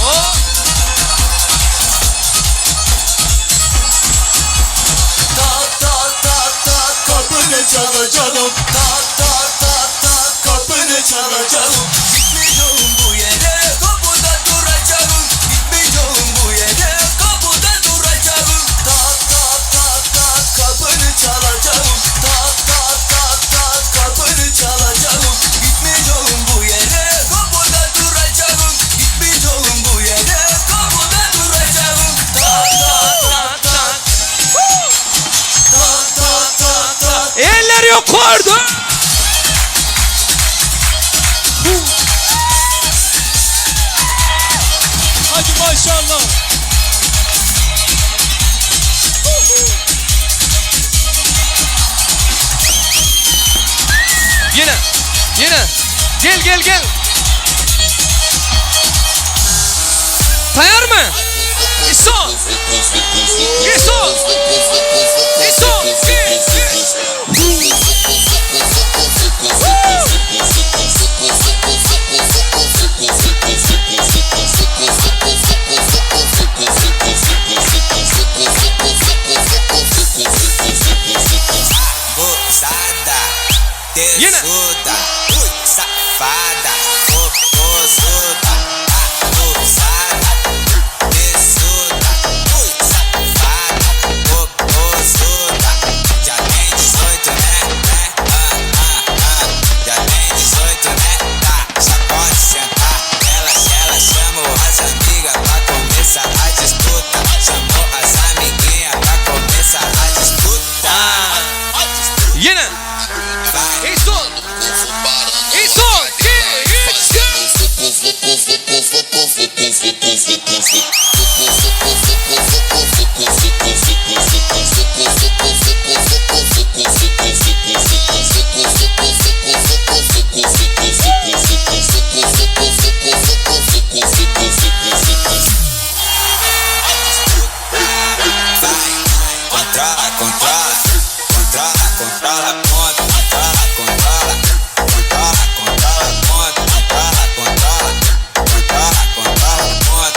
Oh. Tak tak tak tak kapını çalacağım Tak tak tak tak kapını çalacağım Gitmeyeceğim bu yere kapıda duracağım Gitmeyeceğim bu yere kapıda duracağım Tak tak tak tak kapını çalacağım Tak tak tak tak kapını çalacağım Gitmeyeceğim bu yere kapıda duracağım Gitmeyeceğim bu yere kapıda duracağım Tak tak tak tak Tak tak tak tak Eller ýokarda. Hadi maşallah. Ýene, ýene. Gel gel gel. Taýýarmy? Son. Controla, controla, controla ponto, controla, controla, controla, controla ponto, controla, controla, controla, controla ponto,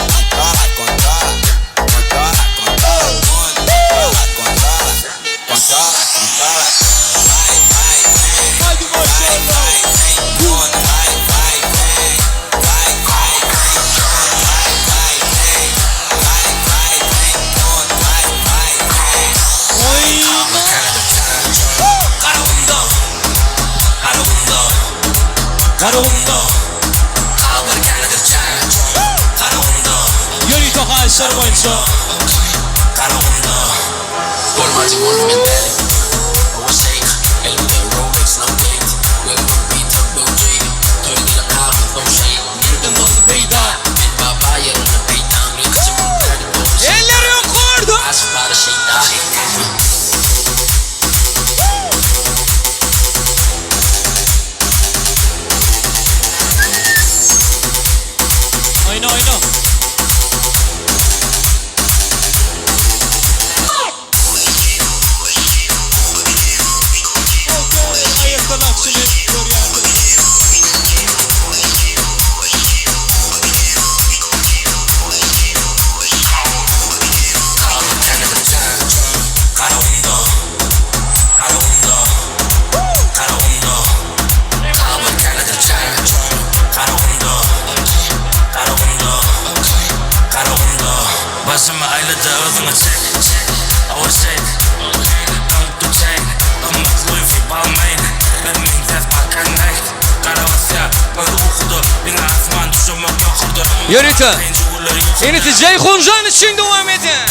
controla, controla, controla, controla ponto, controla, controla, controla, controla. Vai, vai, vem, vai, vai, vem, ponto, vai, vai, vem, vai, vai, vem, ponto, vai, vai, vem, vai, vai, vem, ponto, vai, vai, vem. Garagumda, Garagumda, Garagumda. Ýörite haýyşlar boýunça. Garagumda. Bolmajy bolup men däli. Owa şeýh, elimde Rolex no date. Gömük bir turbo J. Toý diýle kagyz no şeý. Nirden bolsun peýda. Men baba ýerine peýdaň. Gyjy bolup däli dogry şeýtan. Eller ýokarda. Aşyk bary şeýda. Oýna oýna. Aýakdan akşyny görýärsiň. Garagumda, Garagumda, Garagumda, Garagumda, Garagumda, Garagumda. Başymy aýlady özüňe çek, Our shake, Come to chain, Gymmat Louis V Balmain, Men meňzäs Parker Knight, Gara basýar, gözi ukuda, Diňe asman düşemek ýokarda. Ýörite. Inisi Jeýhunjan üçin dowam edýär.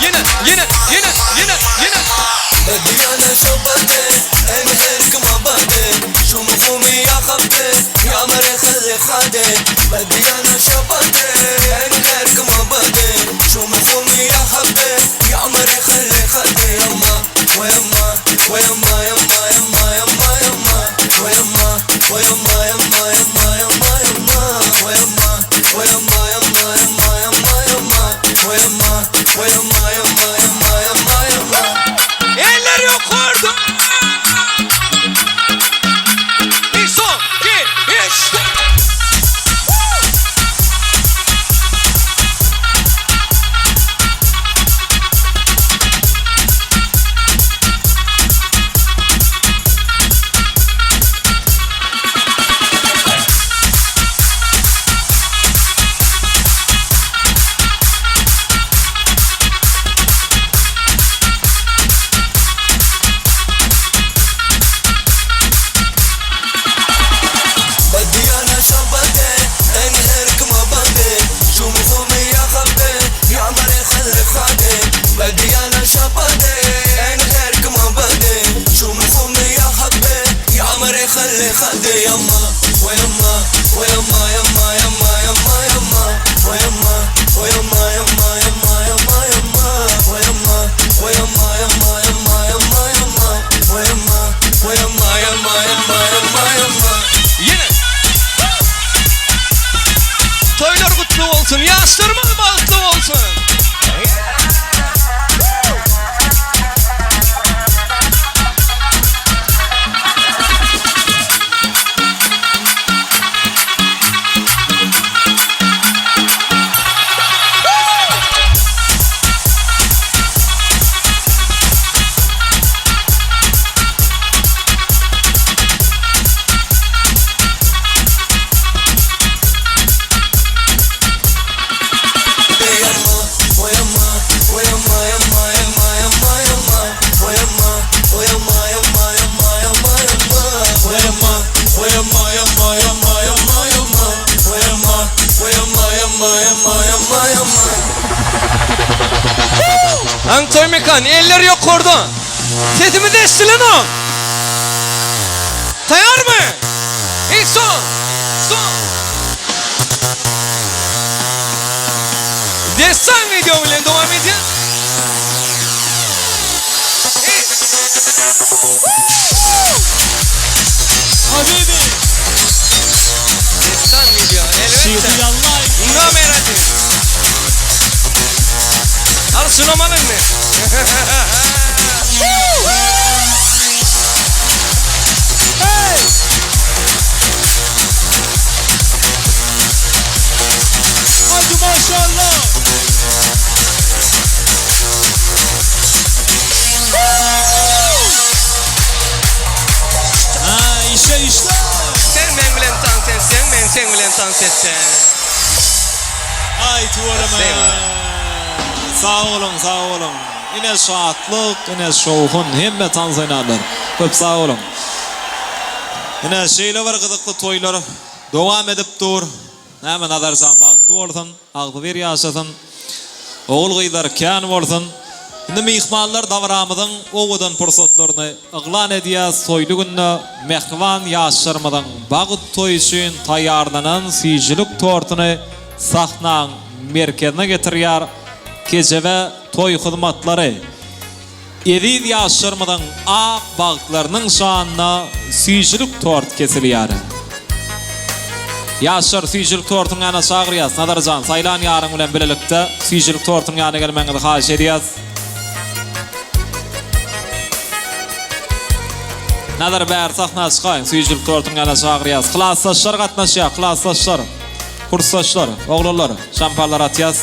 Ýene, ýene, ýene, ýene, ýene. Eller ýokarda. Bir son, iki, üç. Ýene. Toýlar gutly bolsun, ýaşlarymyz bagtly bolsun. Aňtoý Mekan, eller ýokarda. Sesimiz eşdilenok. Taýýarmy? Hey, stol! Stol! Dessan video bilen dowam edýär. Hey! Habibi! Dessan video, elbetde. Nomer один. Al şunam al indi. Hey! Haydi maşallah. Ha işe işle. Sen men bilen tans etseň, men seň bilen tans etsem. Aý tüweleme. Sag boluň, sag boluň. Ine şatlyk, ine şowhun, hemme tans oýnarlar. Köp sag boluň. Ine şeýle bir gyzykly toýlar dowam edip dur. Näme Nazarjan bagtly bolsun, agzybir ýaşasyn. Ogul-gyzlary kän bolsun. Indi myhmanlar dabaramyzyň owadan pursatlaryny yglan edýäs. Toýly günde mähriban ýaşlarymyzyň bagt toýy üçin taýýarlanan süýjülik tortuny sahnaň merkezine getirýär Kejebe toý hyzmatlary. Eziz ýaşlarymyzyň ak bagtlarynyň şanyna süýjülik tort kesilýär. Ýaşlar süýjülik tortuň ýanyna çagyrýas. Nazarjan, saýlan ýaryň bilen bilelikde süýjülik tortuň ýanyna gelmegiňizi haýyş edýäs. Nazar bäri sahna çykaýyň, süýjülik tortuň ýanyna çagyrýas. Klasdaşlar gatnaşýar, klasdaşlar, kursdaşlar, oglanlar, şampanlar atýas.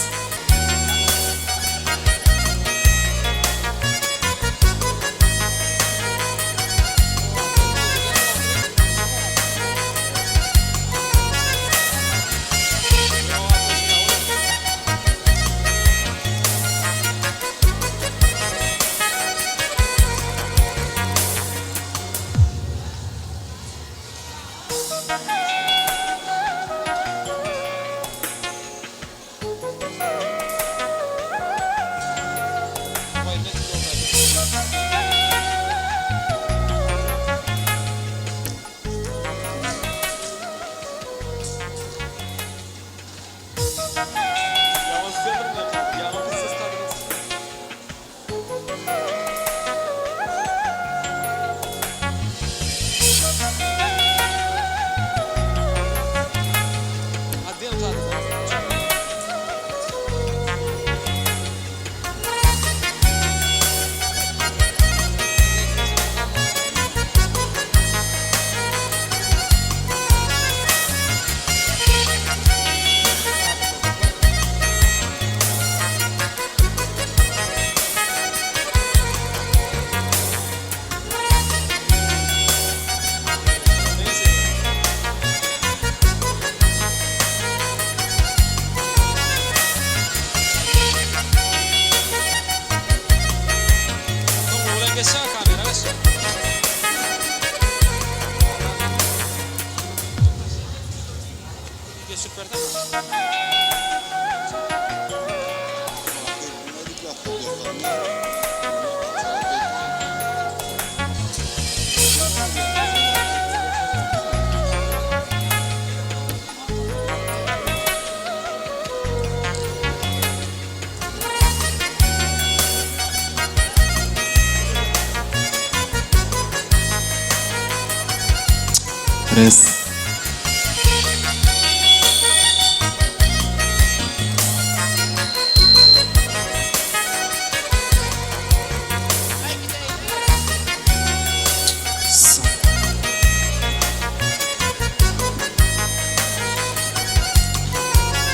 Res.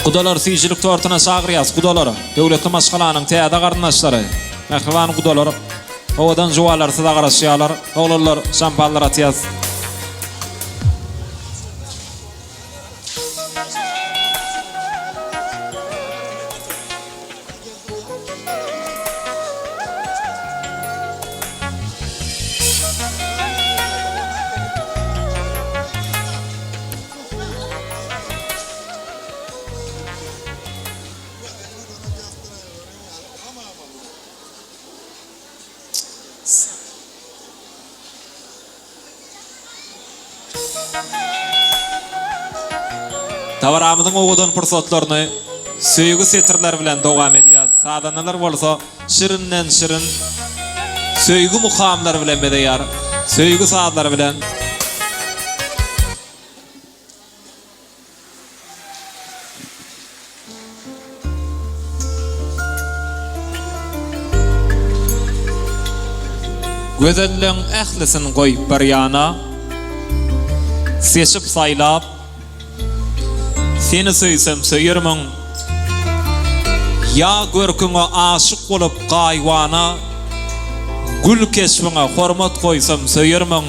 Gudalar süýjülik tortuna çagyrýas, gudalar, döwletli maşgalanyň täze garyndaşlary, mähriban gudalar, owadan juwanlar size garaşýarlar, oglanlar şampanlar atýas. Dabaramyzyň owadan pursatlaryny söýgi setirleri bilen dowam edýäs. Sazandalar bolsa şirinden şirin söýgi mukamlary bilen bezeýär. Söýgi sazlary bilen. Gözelleň ählisin goýup bir ýana, Seçip saýlap, seni söýsem söýermiň? Ýa görküňe aşyk bolup gaýybana, Gül keşbiňe hormat goýsam söýermiň?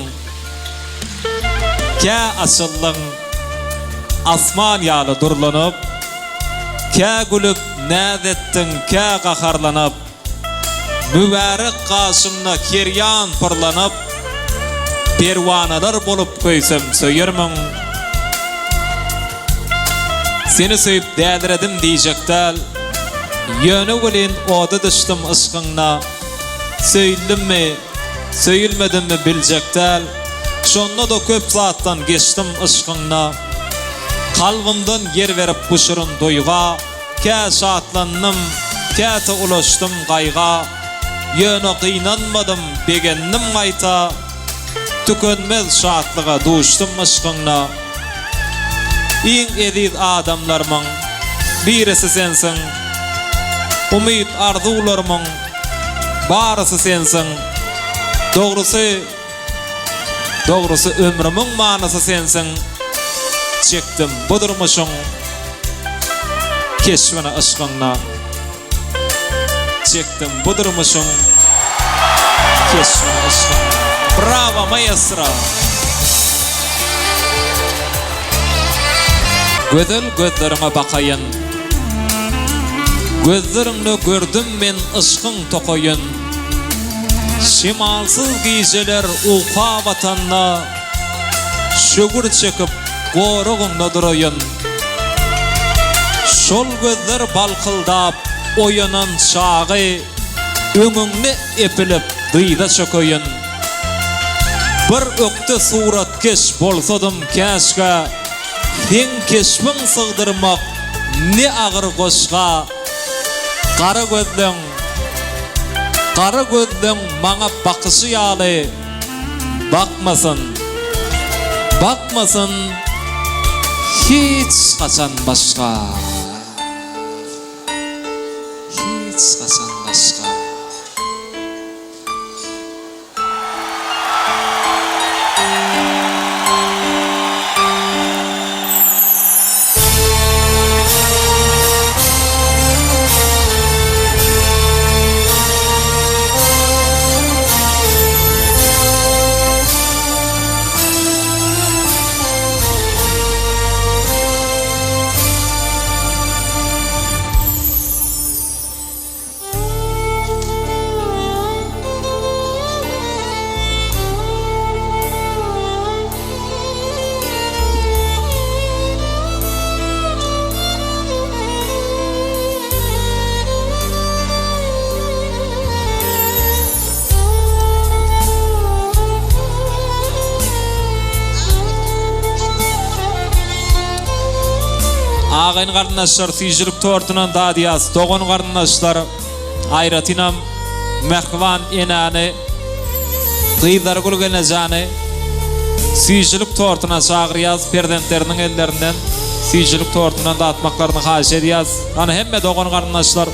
Kä açyldyň asman ýaly durlanyp, Kä gülüp näz etdiň, kä gaharlanyp, Mübärek gaşyňda herýan pyrlanyp, Perwanalar bolup köýsem söýermiň? Seni söýüp däliredim diýjek däl, Ýöne welin oda düşdüm yşkyňda, Söýüldimmi, Söýülmedimmi biljek däl, Şonda-da köp zatdan geçdim yşkyňda. Kalbymdan ýer berip bu şirin duýga, Kä şatlandym, käte ulaşdym gaýga. Ýöne gynanmadym, begendim gaýta, Tükenmez şatlyga duşdum yşkyňda. Iň eziz adamlarymyň birisi sensiň, Umyt-arzuwlarymyň Barysy sensiň. Dogrusy, dogrusy ömrümiň manysy sensiň. Çekdim bu durmuşyň keşbini yşkyňda. Çekdim bu durmuşyň keşbini yşkyňda. Brawo maestro! Gözel gözleriňe bakaýyn. Gözleriňde gördüm men yşkyň tokaýyn. Şemalsyz gijeler uka batanda, Şöwür çekip goragyňda duraýyn. Şol gözler balkyldap oýanan çagy, Öňüňde epilip dyza çökeýin. Bir ökde suratkeş bolsadym käşgä, Seň keşbiň sygdyrmak ne agyr goşga Gara gözleň, gara gözleň maňa bakyşy ýaly Bakmasyn, bakmasyn hiç haçan başga Hiç haçan başga. Agyn garyndaşlar süýjülik tortundan dadýas dogan garyndaşlar aýratynam mähriban enäni Gyzlargül gelnejäni süýjülik tortuna çagyrýas perzentleriniň ellerinden süýjülik tortundan datmaklaryny haýyş edýäs hany hemme dogan garyndaşlar.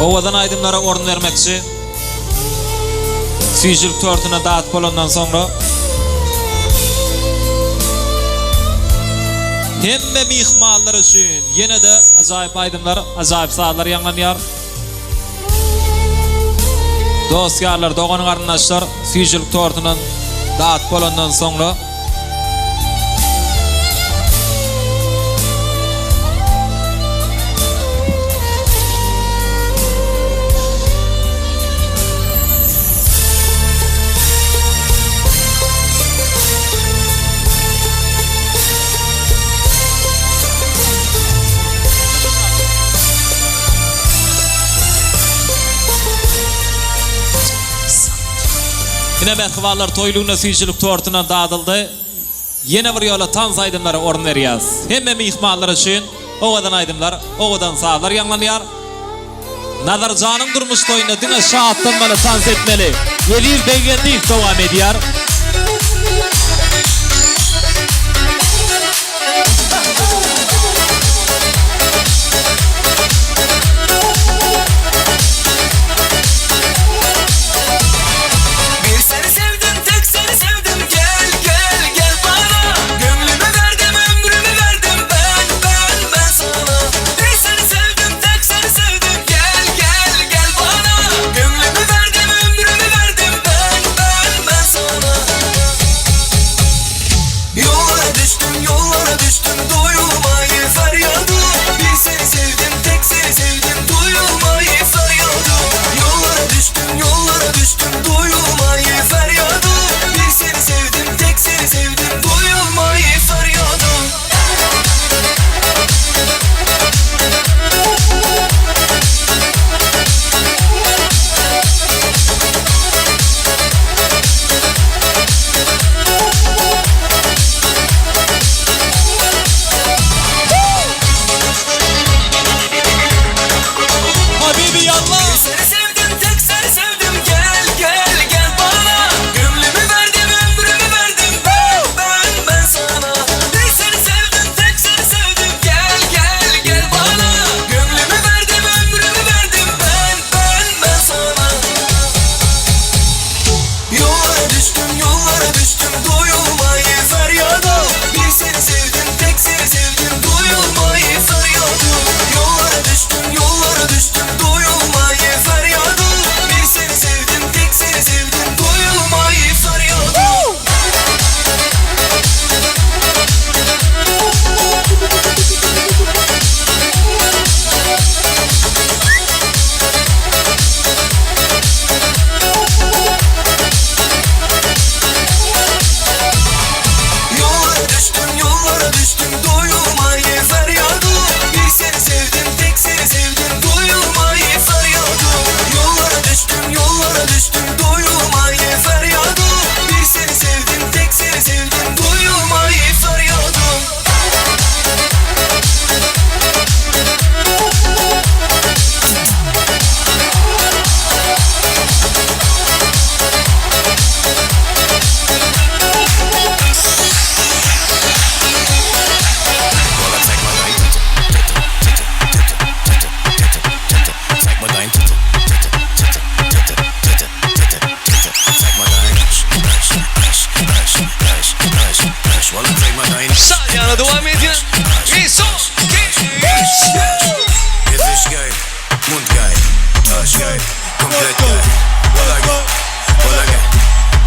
Owadan aýdymlara orun bermekçi. Süýjülik tortuna dadyp bolandan soňra hemme myhmanlar üçin ýene-de ajaýyp aýdymlar, ajaýyp sazlar ýaňlanýar. Dost-ýarlar, dogan-garyndaşlar süýjülik tortundan dadyp bolandan soňra Ine mähribanlar toýlugyna süýjülik tortuna dadyldy. Ýene bir ýola tans aýdymlara orun berýäs. Hemme myhmanlar üçin owadan aýdymlar, owadan sazlar ýaňlanýar. Nazarjanyň durmuş toýunda diňe şatlanmaly, tans etmeli. Eziz Beggeldiýew dowam edýär. Bir seni sevdim tek seni sevdim gel gel gel bana Gönlümü verdim ömrümü verdim ben ben ben sana Bir seni sevdim tek seni sevdim gel gel gel bana Gönlümü verdim ömrümü verdim ben ben ben sana Yollara düştüm yollara düştüm duyulmayı feryadım Bir seni sevdim tek seni sevdim duyulmayı feryadım Yollara düştüm yollara düştüm duyulmayı feryadım Bir seni sevdim tek seni sevdim duyulmayı feryadım Habibi yallah. Bir seni sevdim tek seni sevdim gel gel gel bana Gönlümü verdim ömrümü verdim ben ben ben sana Bir seni sevdim tek seni sevdim gel gel gel bana Gönlümü verdim ömrümü verdim ben ben ben sana Yollara düştüm yollara düştüm duyulmayı feryadım Bir seni sevdim tek seni sevdim duyulmayı feryadım Yollara düştüm yollara düştüm duyulmayı feryadım Bir seni sevdim tek seni sevdim duyulmayı feryadım Yollara düştüm yollara düştüm duyulmayı feryadım Bir seni sevdim tek seni sevdim duyulmayı feryadım Yollara düştüm yollara düştüm duyulmayı feryadım Bir seni sevdim tek seni sevdim duyulmayı feryadım Sağ yana dowam edýär. Bir, son, iki, üç. Gesicht geil, Mund geil, Arsch geil, komplett geil. Walla geil, walla geil,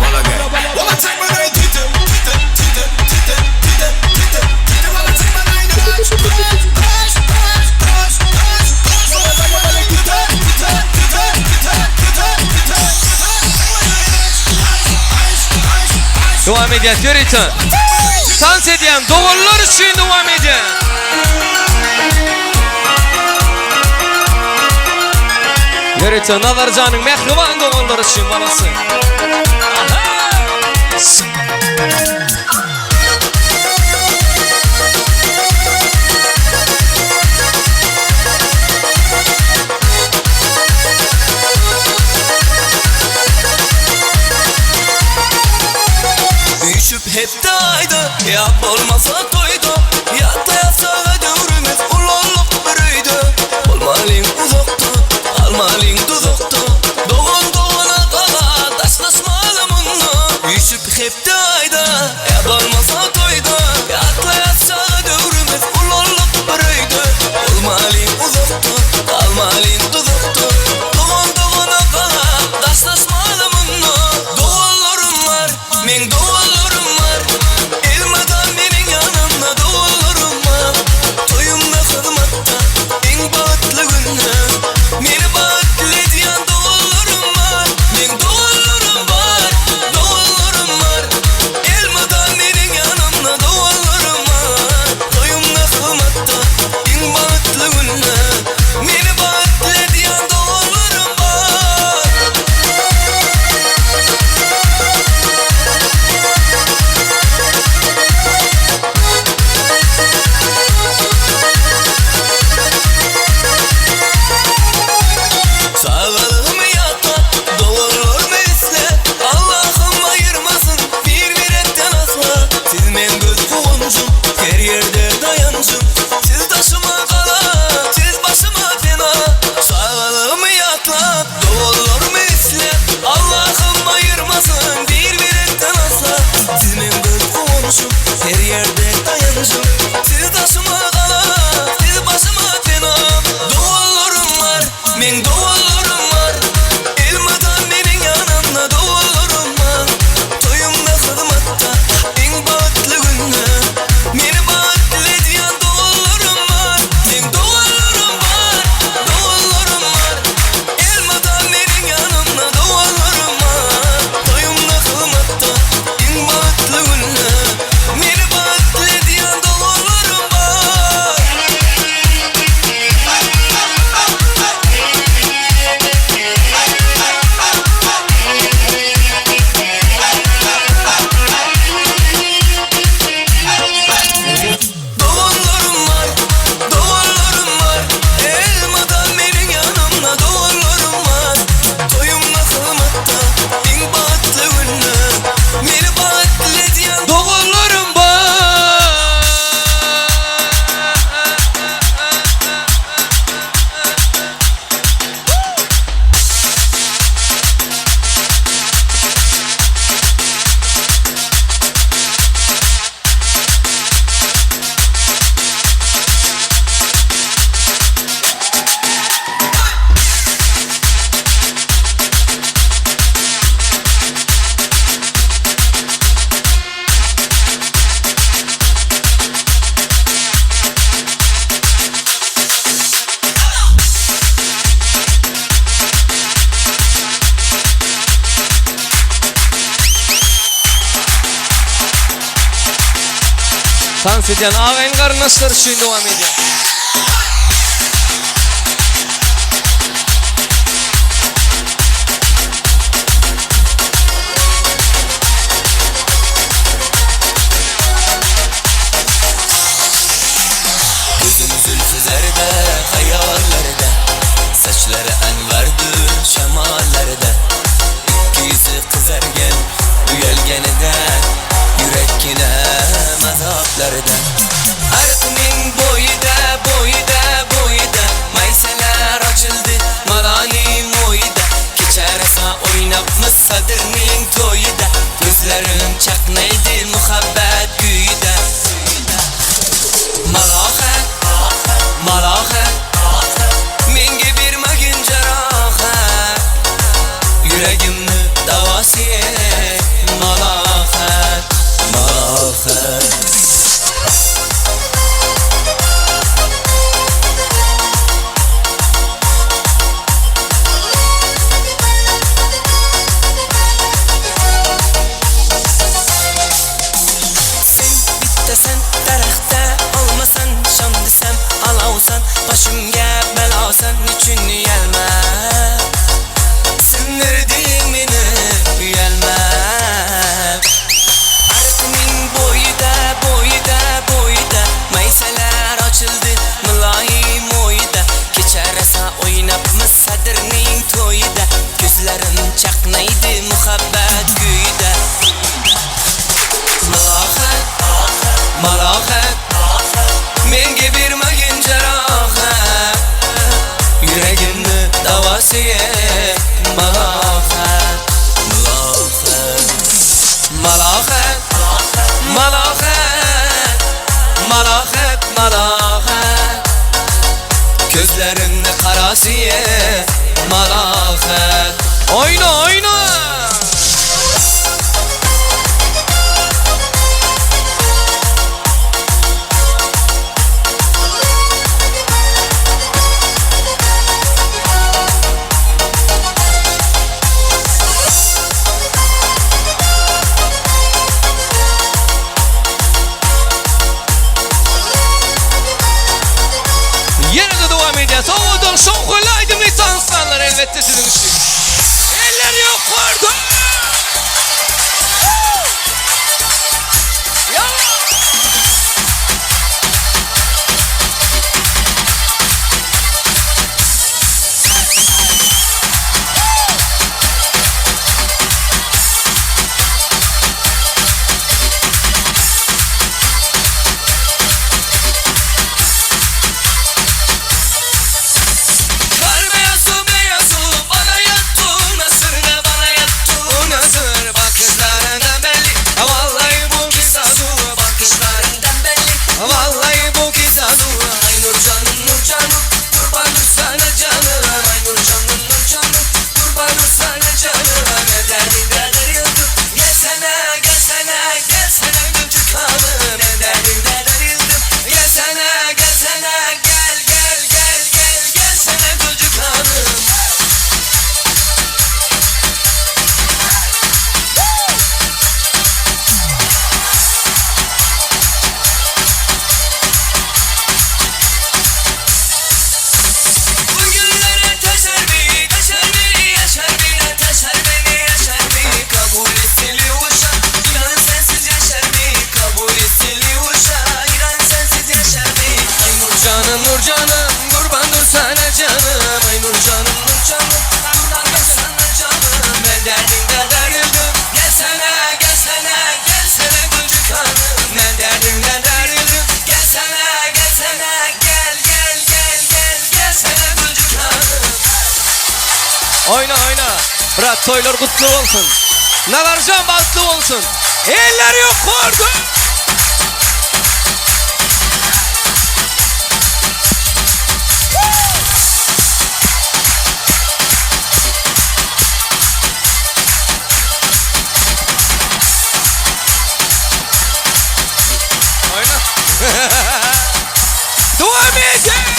walla geil. Walla zeig mal dein Titel, Titel, Titel, Titel, Titel, Titel, Titel. Walla zeig mal deine Arsch, Arsch, Arsch, Arsch, Arsch, Arsch, Arsch. Walla zeig mal deine Titel, Titel, Titel, Titel, Titel, Titel, Titel. Zeig mal deine Arsch, Arsch, Arsch, Arsch, Arsch. Dowam edýär ýörite. Tans edýän doganlar üçin dowam edýär. Ýörite Nazarjanyň mähriban doganlary üçin balasy. Üýşüp hepde aýda Ýa bolmasa toýda Ýatda ýatsaga döwrümiz Ulallyk bir öýde Bolmalyň uzakda Almalyň. Tans edýän agaýyn garyndaşlar üçin dowam edýär. Gözüm zülfü zerde, hayallerde Saçları enverdir şemallerde Ikki yüzü kızargen, uyalganida Yürekkinem azaplarda Ariqning bo'yida, bo'yida, bo'yida Maysalar ochildi maloyim o'yida Kecha rosa o'ynabmiz Sadirning to'yida Ko'zlarim chaqnaydi muhabbat kuyida Malohat, malohat Menga bermagin jarohat Yuragimni davosi malohat, malohat Sen bittasan daraxtda olmasan shom desam olovsan boshimga balosan nechun uyalma Sindirding meni uyalma Ariqning bo'yida bo'yida bo'yida maysalar ochildi muloyim o'yida Kecha rosa o'ynabmiz Sadirning to'yida Ko'zlarim chaqnaydi muhabbat kuyida Malohat, malohat Menga bermagin jarohat Yuragimni davosi malohat, malohat Malohat, malohat Malohat, malohat Ko'zlarimni qarasi malohat Oýna, oýna! Ýene-de dowam edýäs. Owadan, şowhunly aýdymly tanslarlar elbetde siziň üçin. Eller ýokarda! Kar beyazı beyazı bana yattın asırda bana yattın asır Bakışlarından belli vallahi bu kisazu Bakışlarından belli vallahi bu kisazu Ay nur canım nur canım kurban sana canım Ay nur canım nur canım kurban sana canım Ne derdin yıldım gelsene gelsene gelsene gülcük hanım Ne derdin yıldım gelsene gelsene gel gel gel gel gelsene gülcük hanım Bugünlere taşar mi, taşar mi, yaşar mi, taşar beni, yaşar mi? Kabul etseli uşa, inan sensiz yaşar mi? Kabul etseli uşa, inan sensiz yaşar mi? Ay nur canım, nur canım, kurban dur sana canım. Ay nur canım, nur canım, kurban dur sana canım. Ben derdimden darıldım, gelsene, gelsene, gelsene gülcük hanım. Ben derdimden darıldım, gelsene, gelsene, gel, gel, gel, gel, gelsene gülcük hanım. Oýna, oýna! Brat, toýlar gutly bolsun! Nazarjan bagtly bolsun! Eller ýokarda! Oýna! Dowam edýär!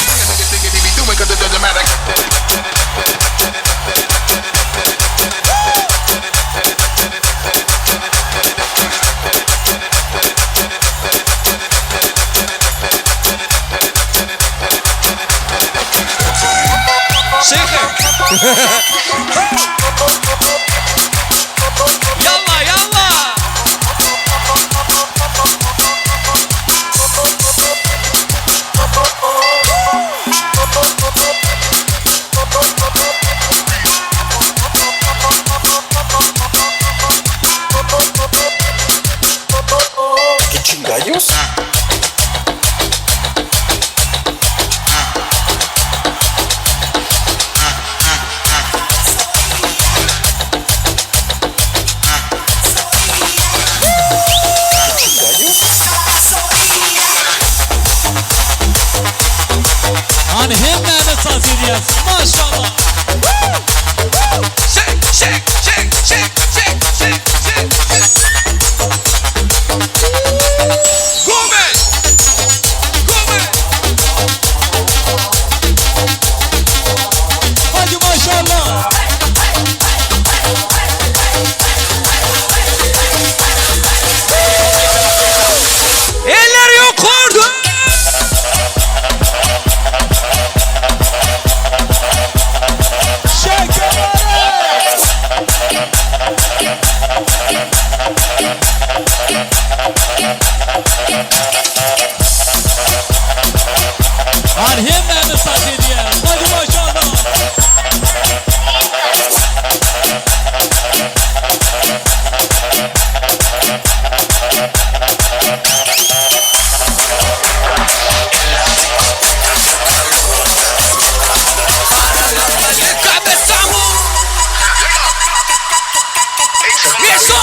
Eso!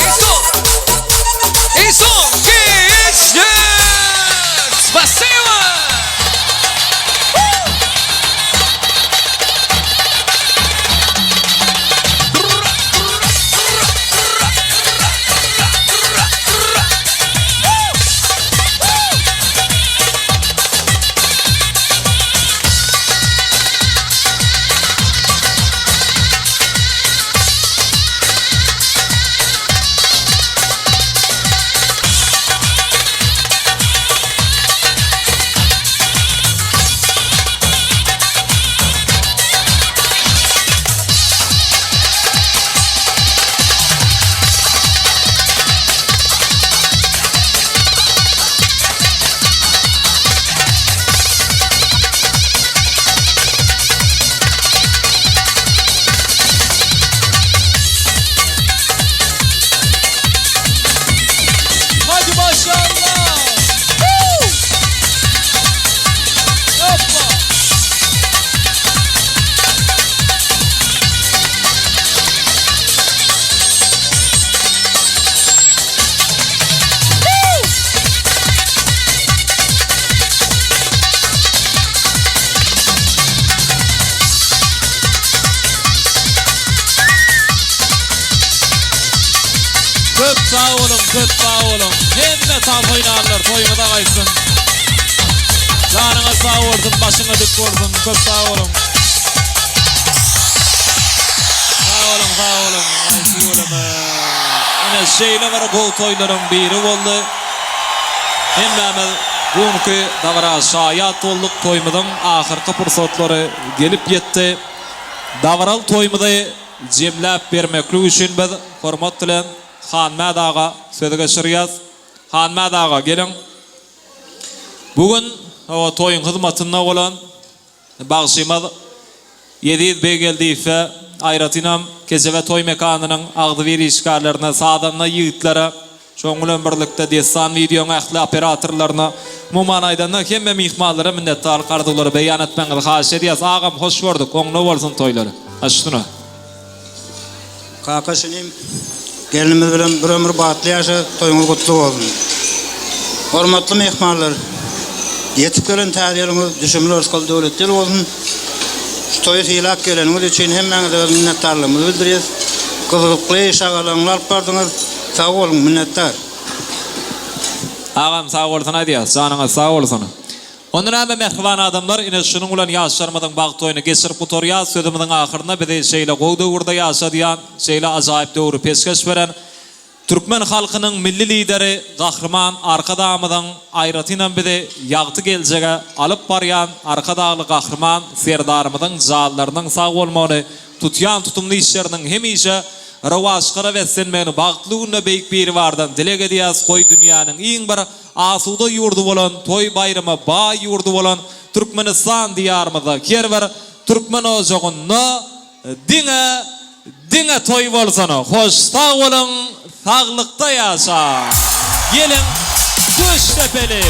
Eso! Eso! Geçdi! Spasiba! Hadi maşallah. Woo! Hoppa. Köp sag boluň, köp sag boluň. Hemme tans oýnanlar toýuňyza gaýtsyn. Janyňyz sag bolsun, başyňyz dik bolsun. Köp sag boluň. Sag boluň, sag boluň. Aý tüweleme. Ine şeýle bir gowy toýlaryň biri boldy. Hemmämiz bu günki dabara şaýat bolduk. Toýumyzyň ahyrky pursatlary gelip ýetdi. Dabaraly toýumyzy jemläp bermeklik üçin biz hormat bilen Hanmät aga sözi geçirýäs. Hanmät aga, geliň. Bu gün toýuň hyzmatynda bolan bagşymyz Eziz Beggeldiýewe, aýratynam Kejebe toý mekanynyň agzybir işgärlerine, sazanda ýigitlere, Şonuň bilen birlikde Dessan Wideoň ähli operatorlaryna, umuman aýdanda hemme myhmanlara minnetdarlyk arzuwlary beýan etmegiňizi haýyş edýäs. Agam hoş gördük, oňuna bolsun toýlar. Aşyna. Kakaş inim, gelnimiz bilen bir ömür bagtly ýaşa, toýuňyz gutly bolsun. Hormatly myhmanlar, ýetip gelen täze ýylyňyz düşümli rysgal döwletli ýyl bolsun. Şu toýy sylap geleniňiz üçin hemmäňize öz minnetdarlygymyzy bildirýäs. Gyzykly, şagalaňly alyp bardyňyz. Sag boluň, minnetdar. Agam sag bolsun aýdýas, janyňyz sag bolsun. Onda näme mähriban adamlar ine şunuň bilen ýaşlarymyzyň bagt toýuny geçirip gutarýas, sözümiziň ahyrynda bizi şeýle gowy döwürde ýaşadýan, şeýle ajaýyp döwri peşgeş beren Türkmen halkynyň Milli Lideri Gahryman Arkadagymyzyň aýratynam bizi ýagty geljege alyp barýan Arkadagly Gahryman Serdarymyzyň janlarynyň sag bolmagyny, tutýan tutumly işleriniň hemişe rowaçlara beslenmegini bagtly günde Beýik Biribardan dileg edýäs, goý dünýäniň iň bir asuda ýurdy bolan, toý-baýrama baý ýurdy bolan Türkmenistan Diýarymyzda her bir türkmen ojagynda Diňe diňe toý bolsana hoş sag boluň saglykda ýaşaň geliň düş depeli.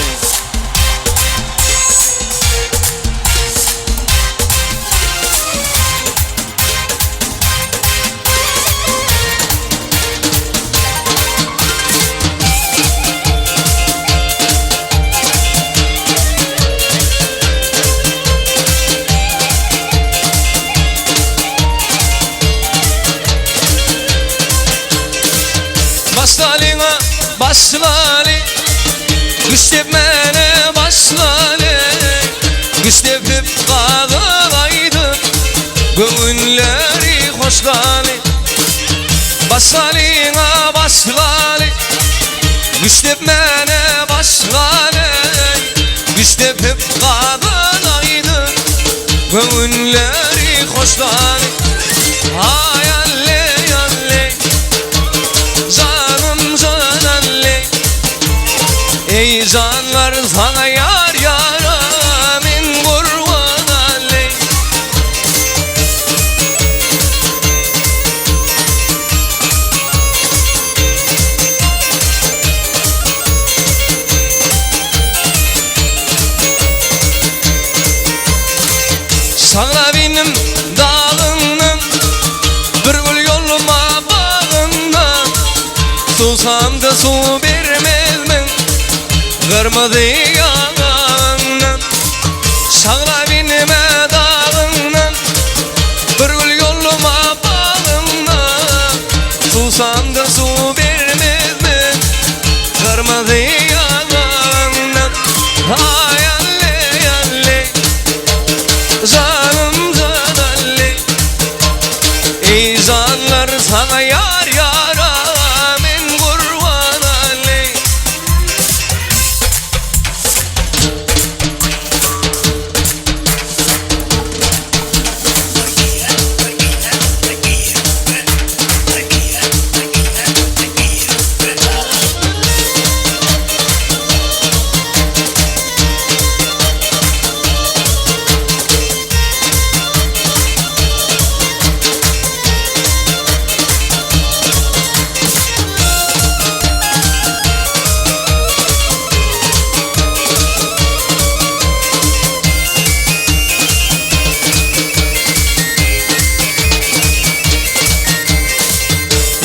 Başlalyň-a, başlaly, Güç depmäne başlaly. Güç depip gazyk aýdyp, Göwünleri hoşlaly. Başlalyň-a, başlaly, Güç depmäne başlaly. Güç depip gazyk aýdyp, Göwünleri hoşlaly. Aý alle, alle, Janym jan alle, Eý janlar saňa ýar ýara, Men gurban alle. Susamda suw bermezmiň Gyrmyzy ýaňagyňdan Şagla binme dagyňdan Bir gül ýollama bagyňdan Susamda suw bermezmiň Gyrmyzy ýaňagyňdan Aý alle alle Janym jan alle Eý janlar saňa ýar ýara men gurban alle.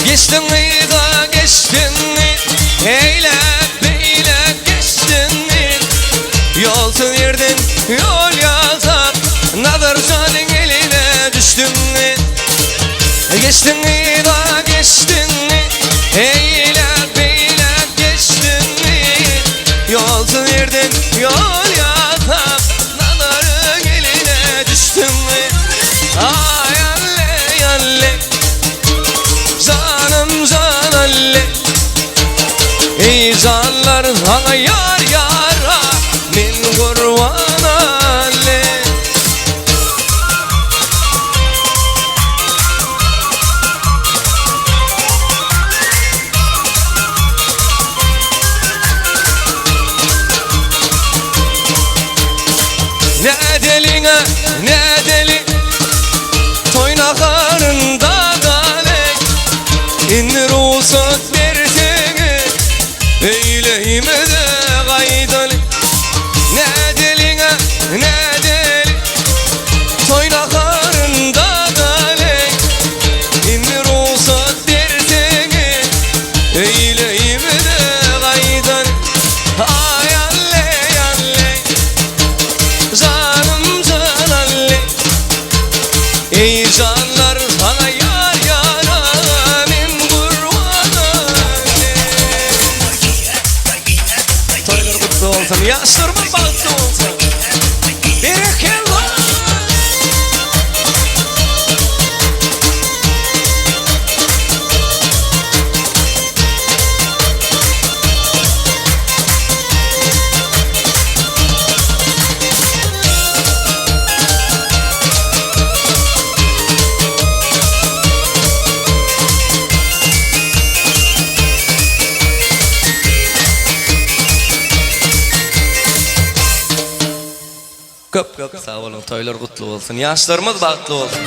Geçdiň yza geçdiň eýläk beýläk geçdiň Ýolsuz ýerden ýol ýasap Nazar janyň eline düşdüň Geçdiň yza geçdiň Eýläk beýläk geçdiň Ýolsuz ýerden ýol ýasap Nazaryň eline düşdüň Aý alle alle Janym jan alle Eý janlar saňa ýar ýara Men gurban alle. Nädeliň-ä, nädeli, Toý naharynda galy, Indi rugsat berseňiz, Öýlerimize gaýdaly. Nädeliň-ä, nädeli, Toý naharynda galy, Indi rugsat berseňiz, Öýlerimize gaýdaly. Aý, alle, alle, Janym jan alle, Eý janlar saňa ýar ýara men gurban alle. Toýlar gutly bolsun, ýaşlarymyz bagtly bolsun. Berekella! Köp köp sag boluň toýlar gutly bolsun ýaşlarymyz bagtly bolsun.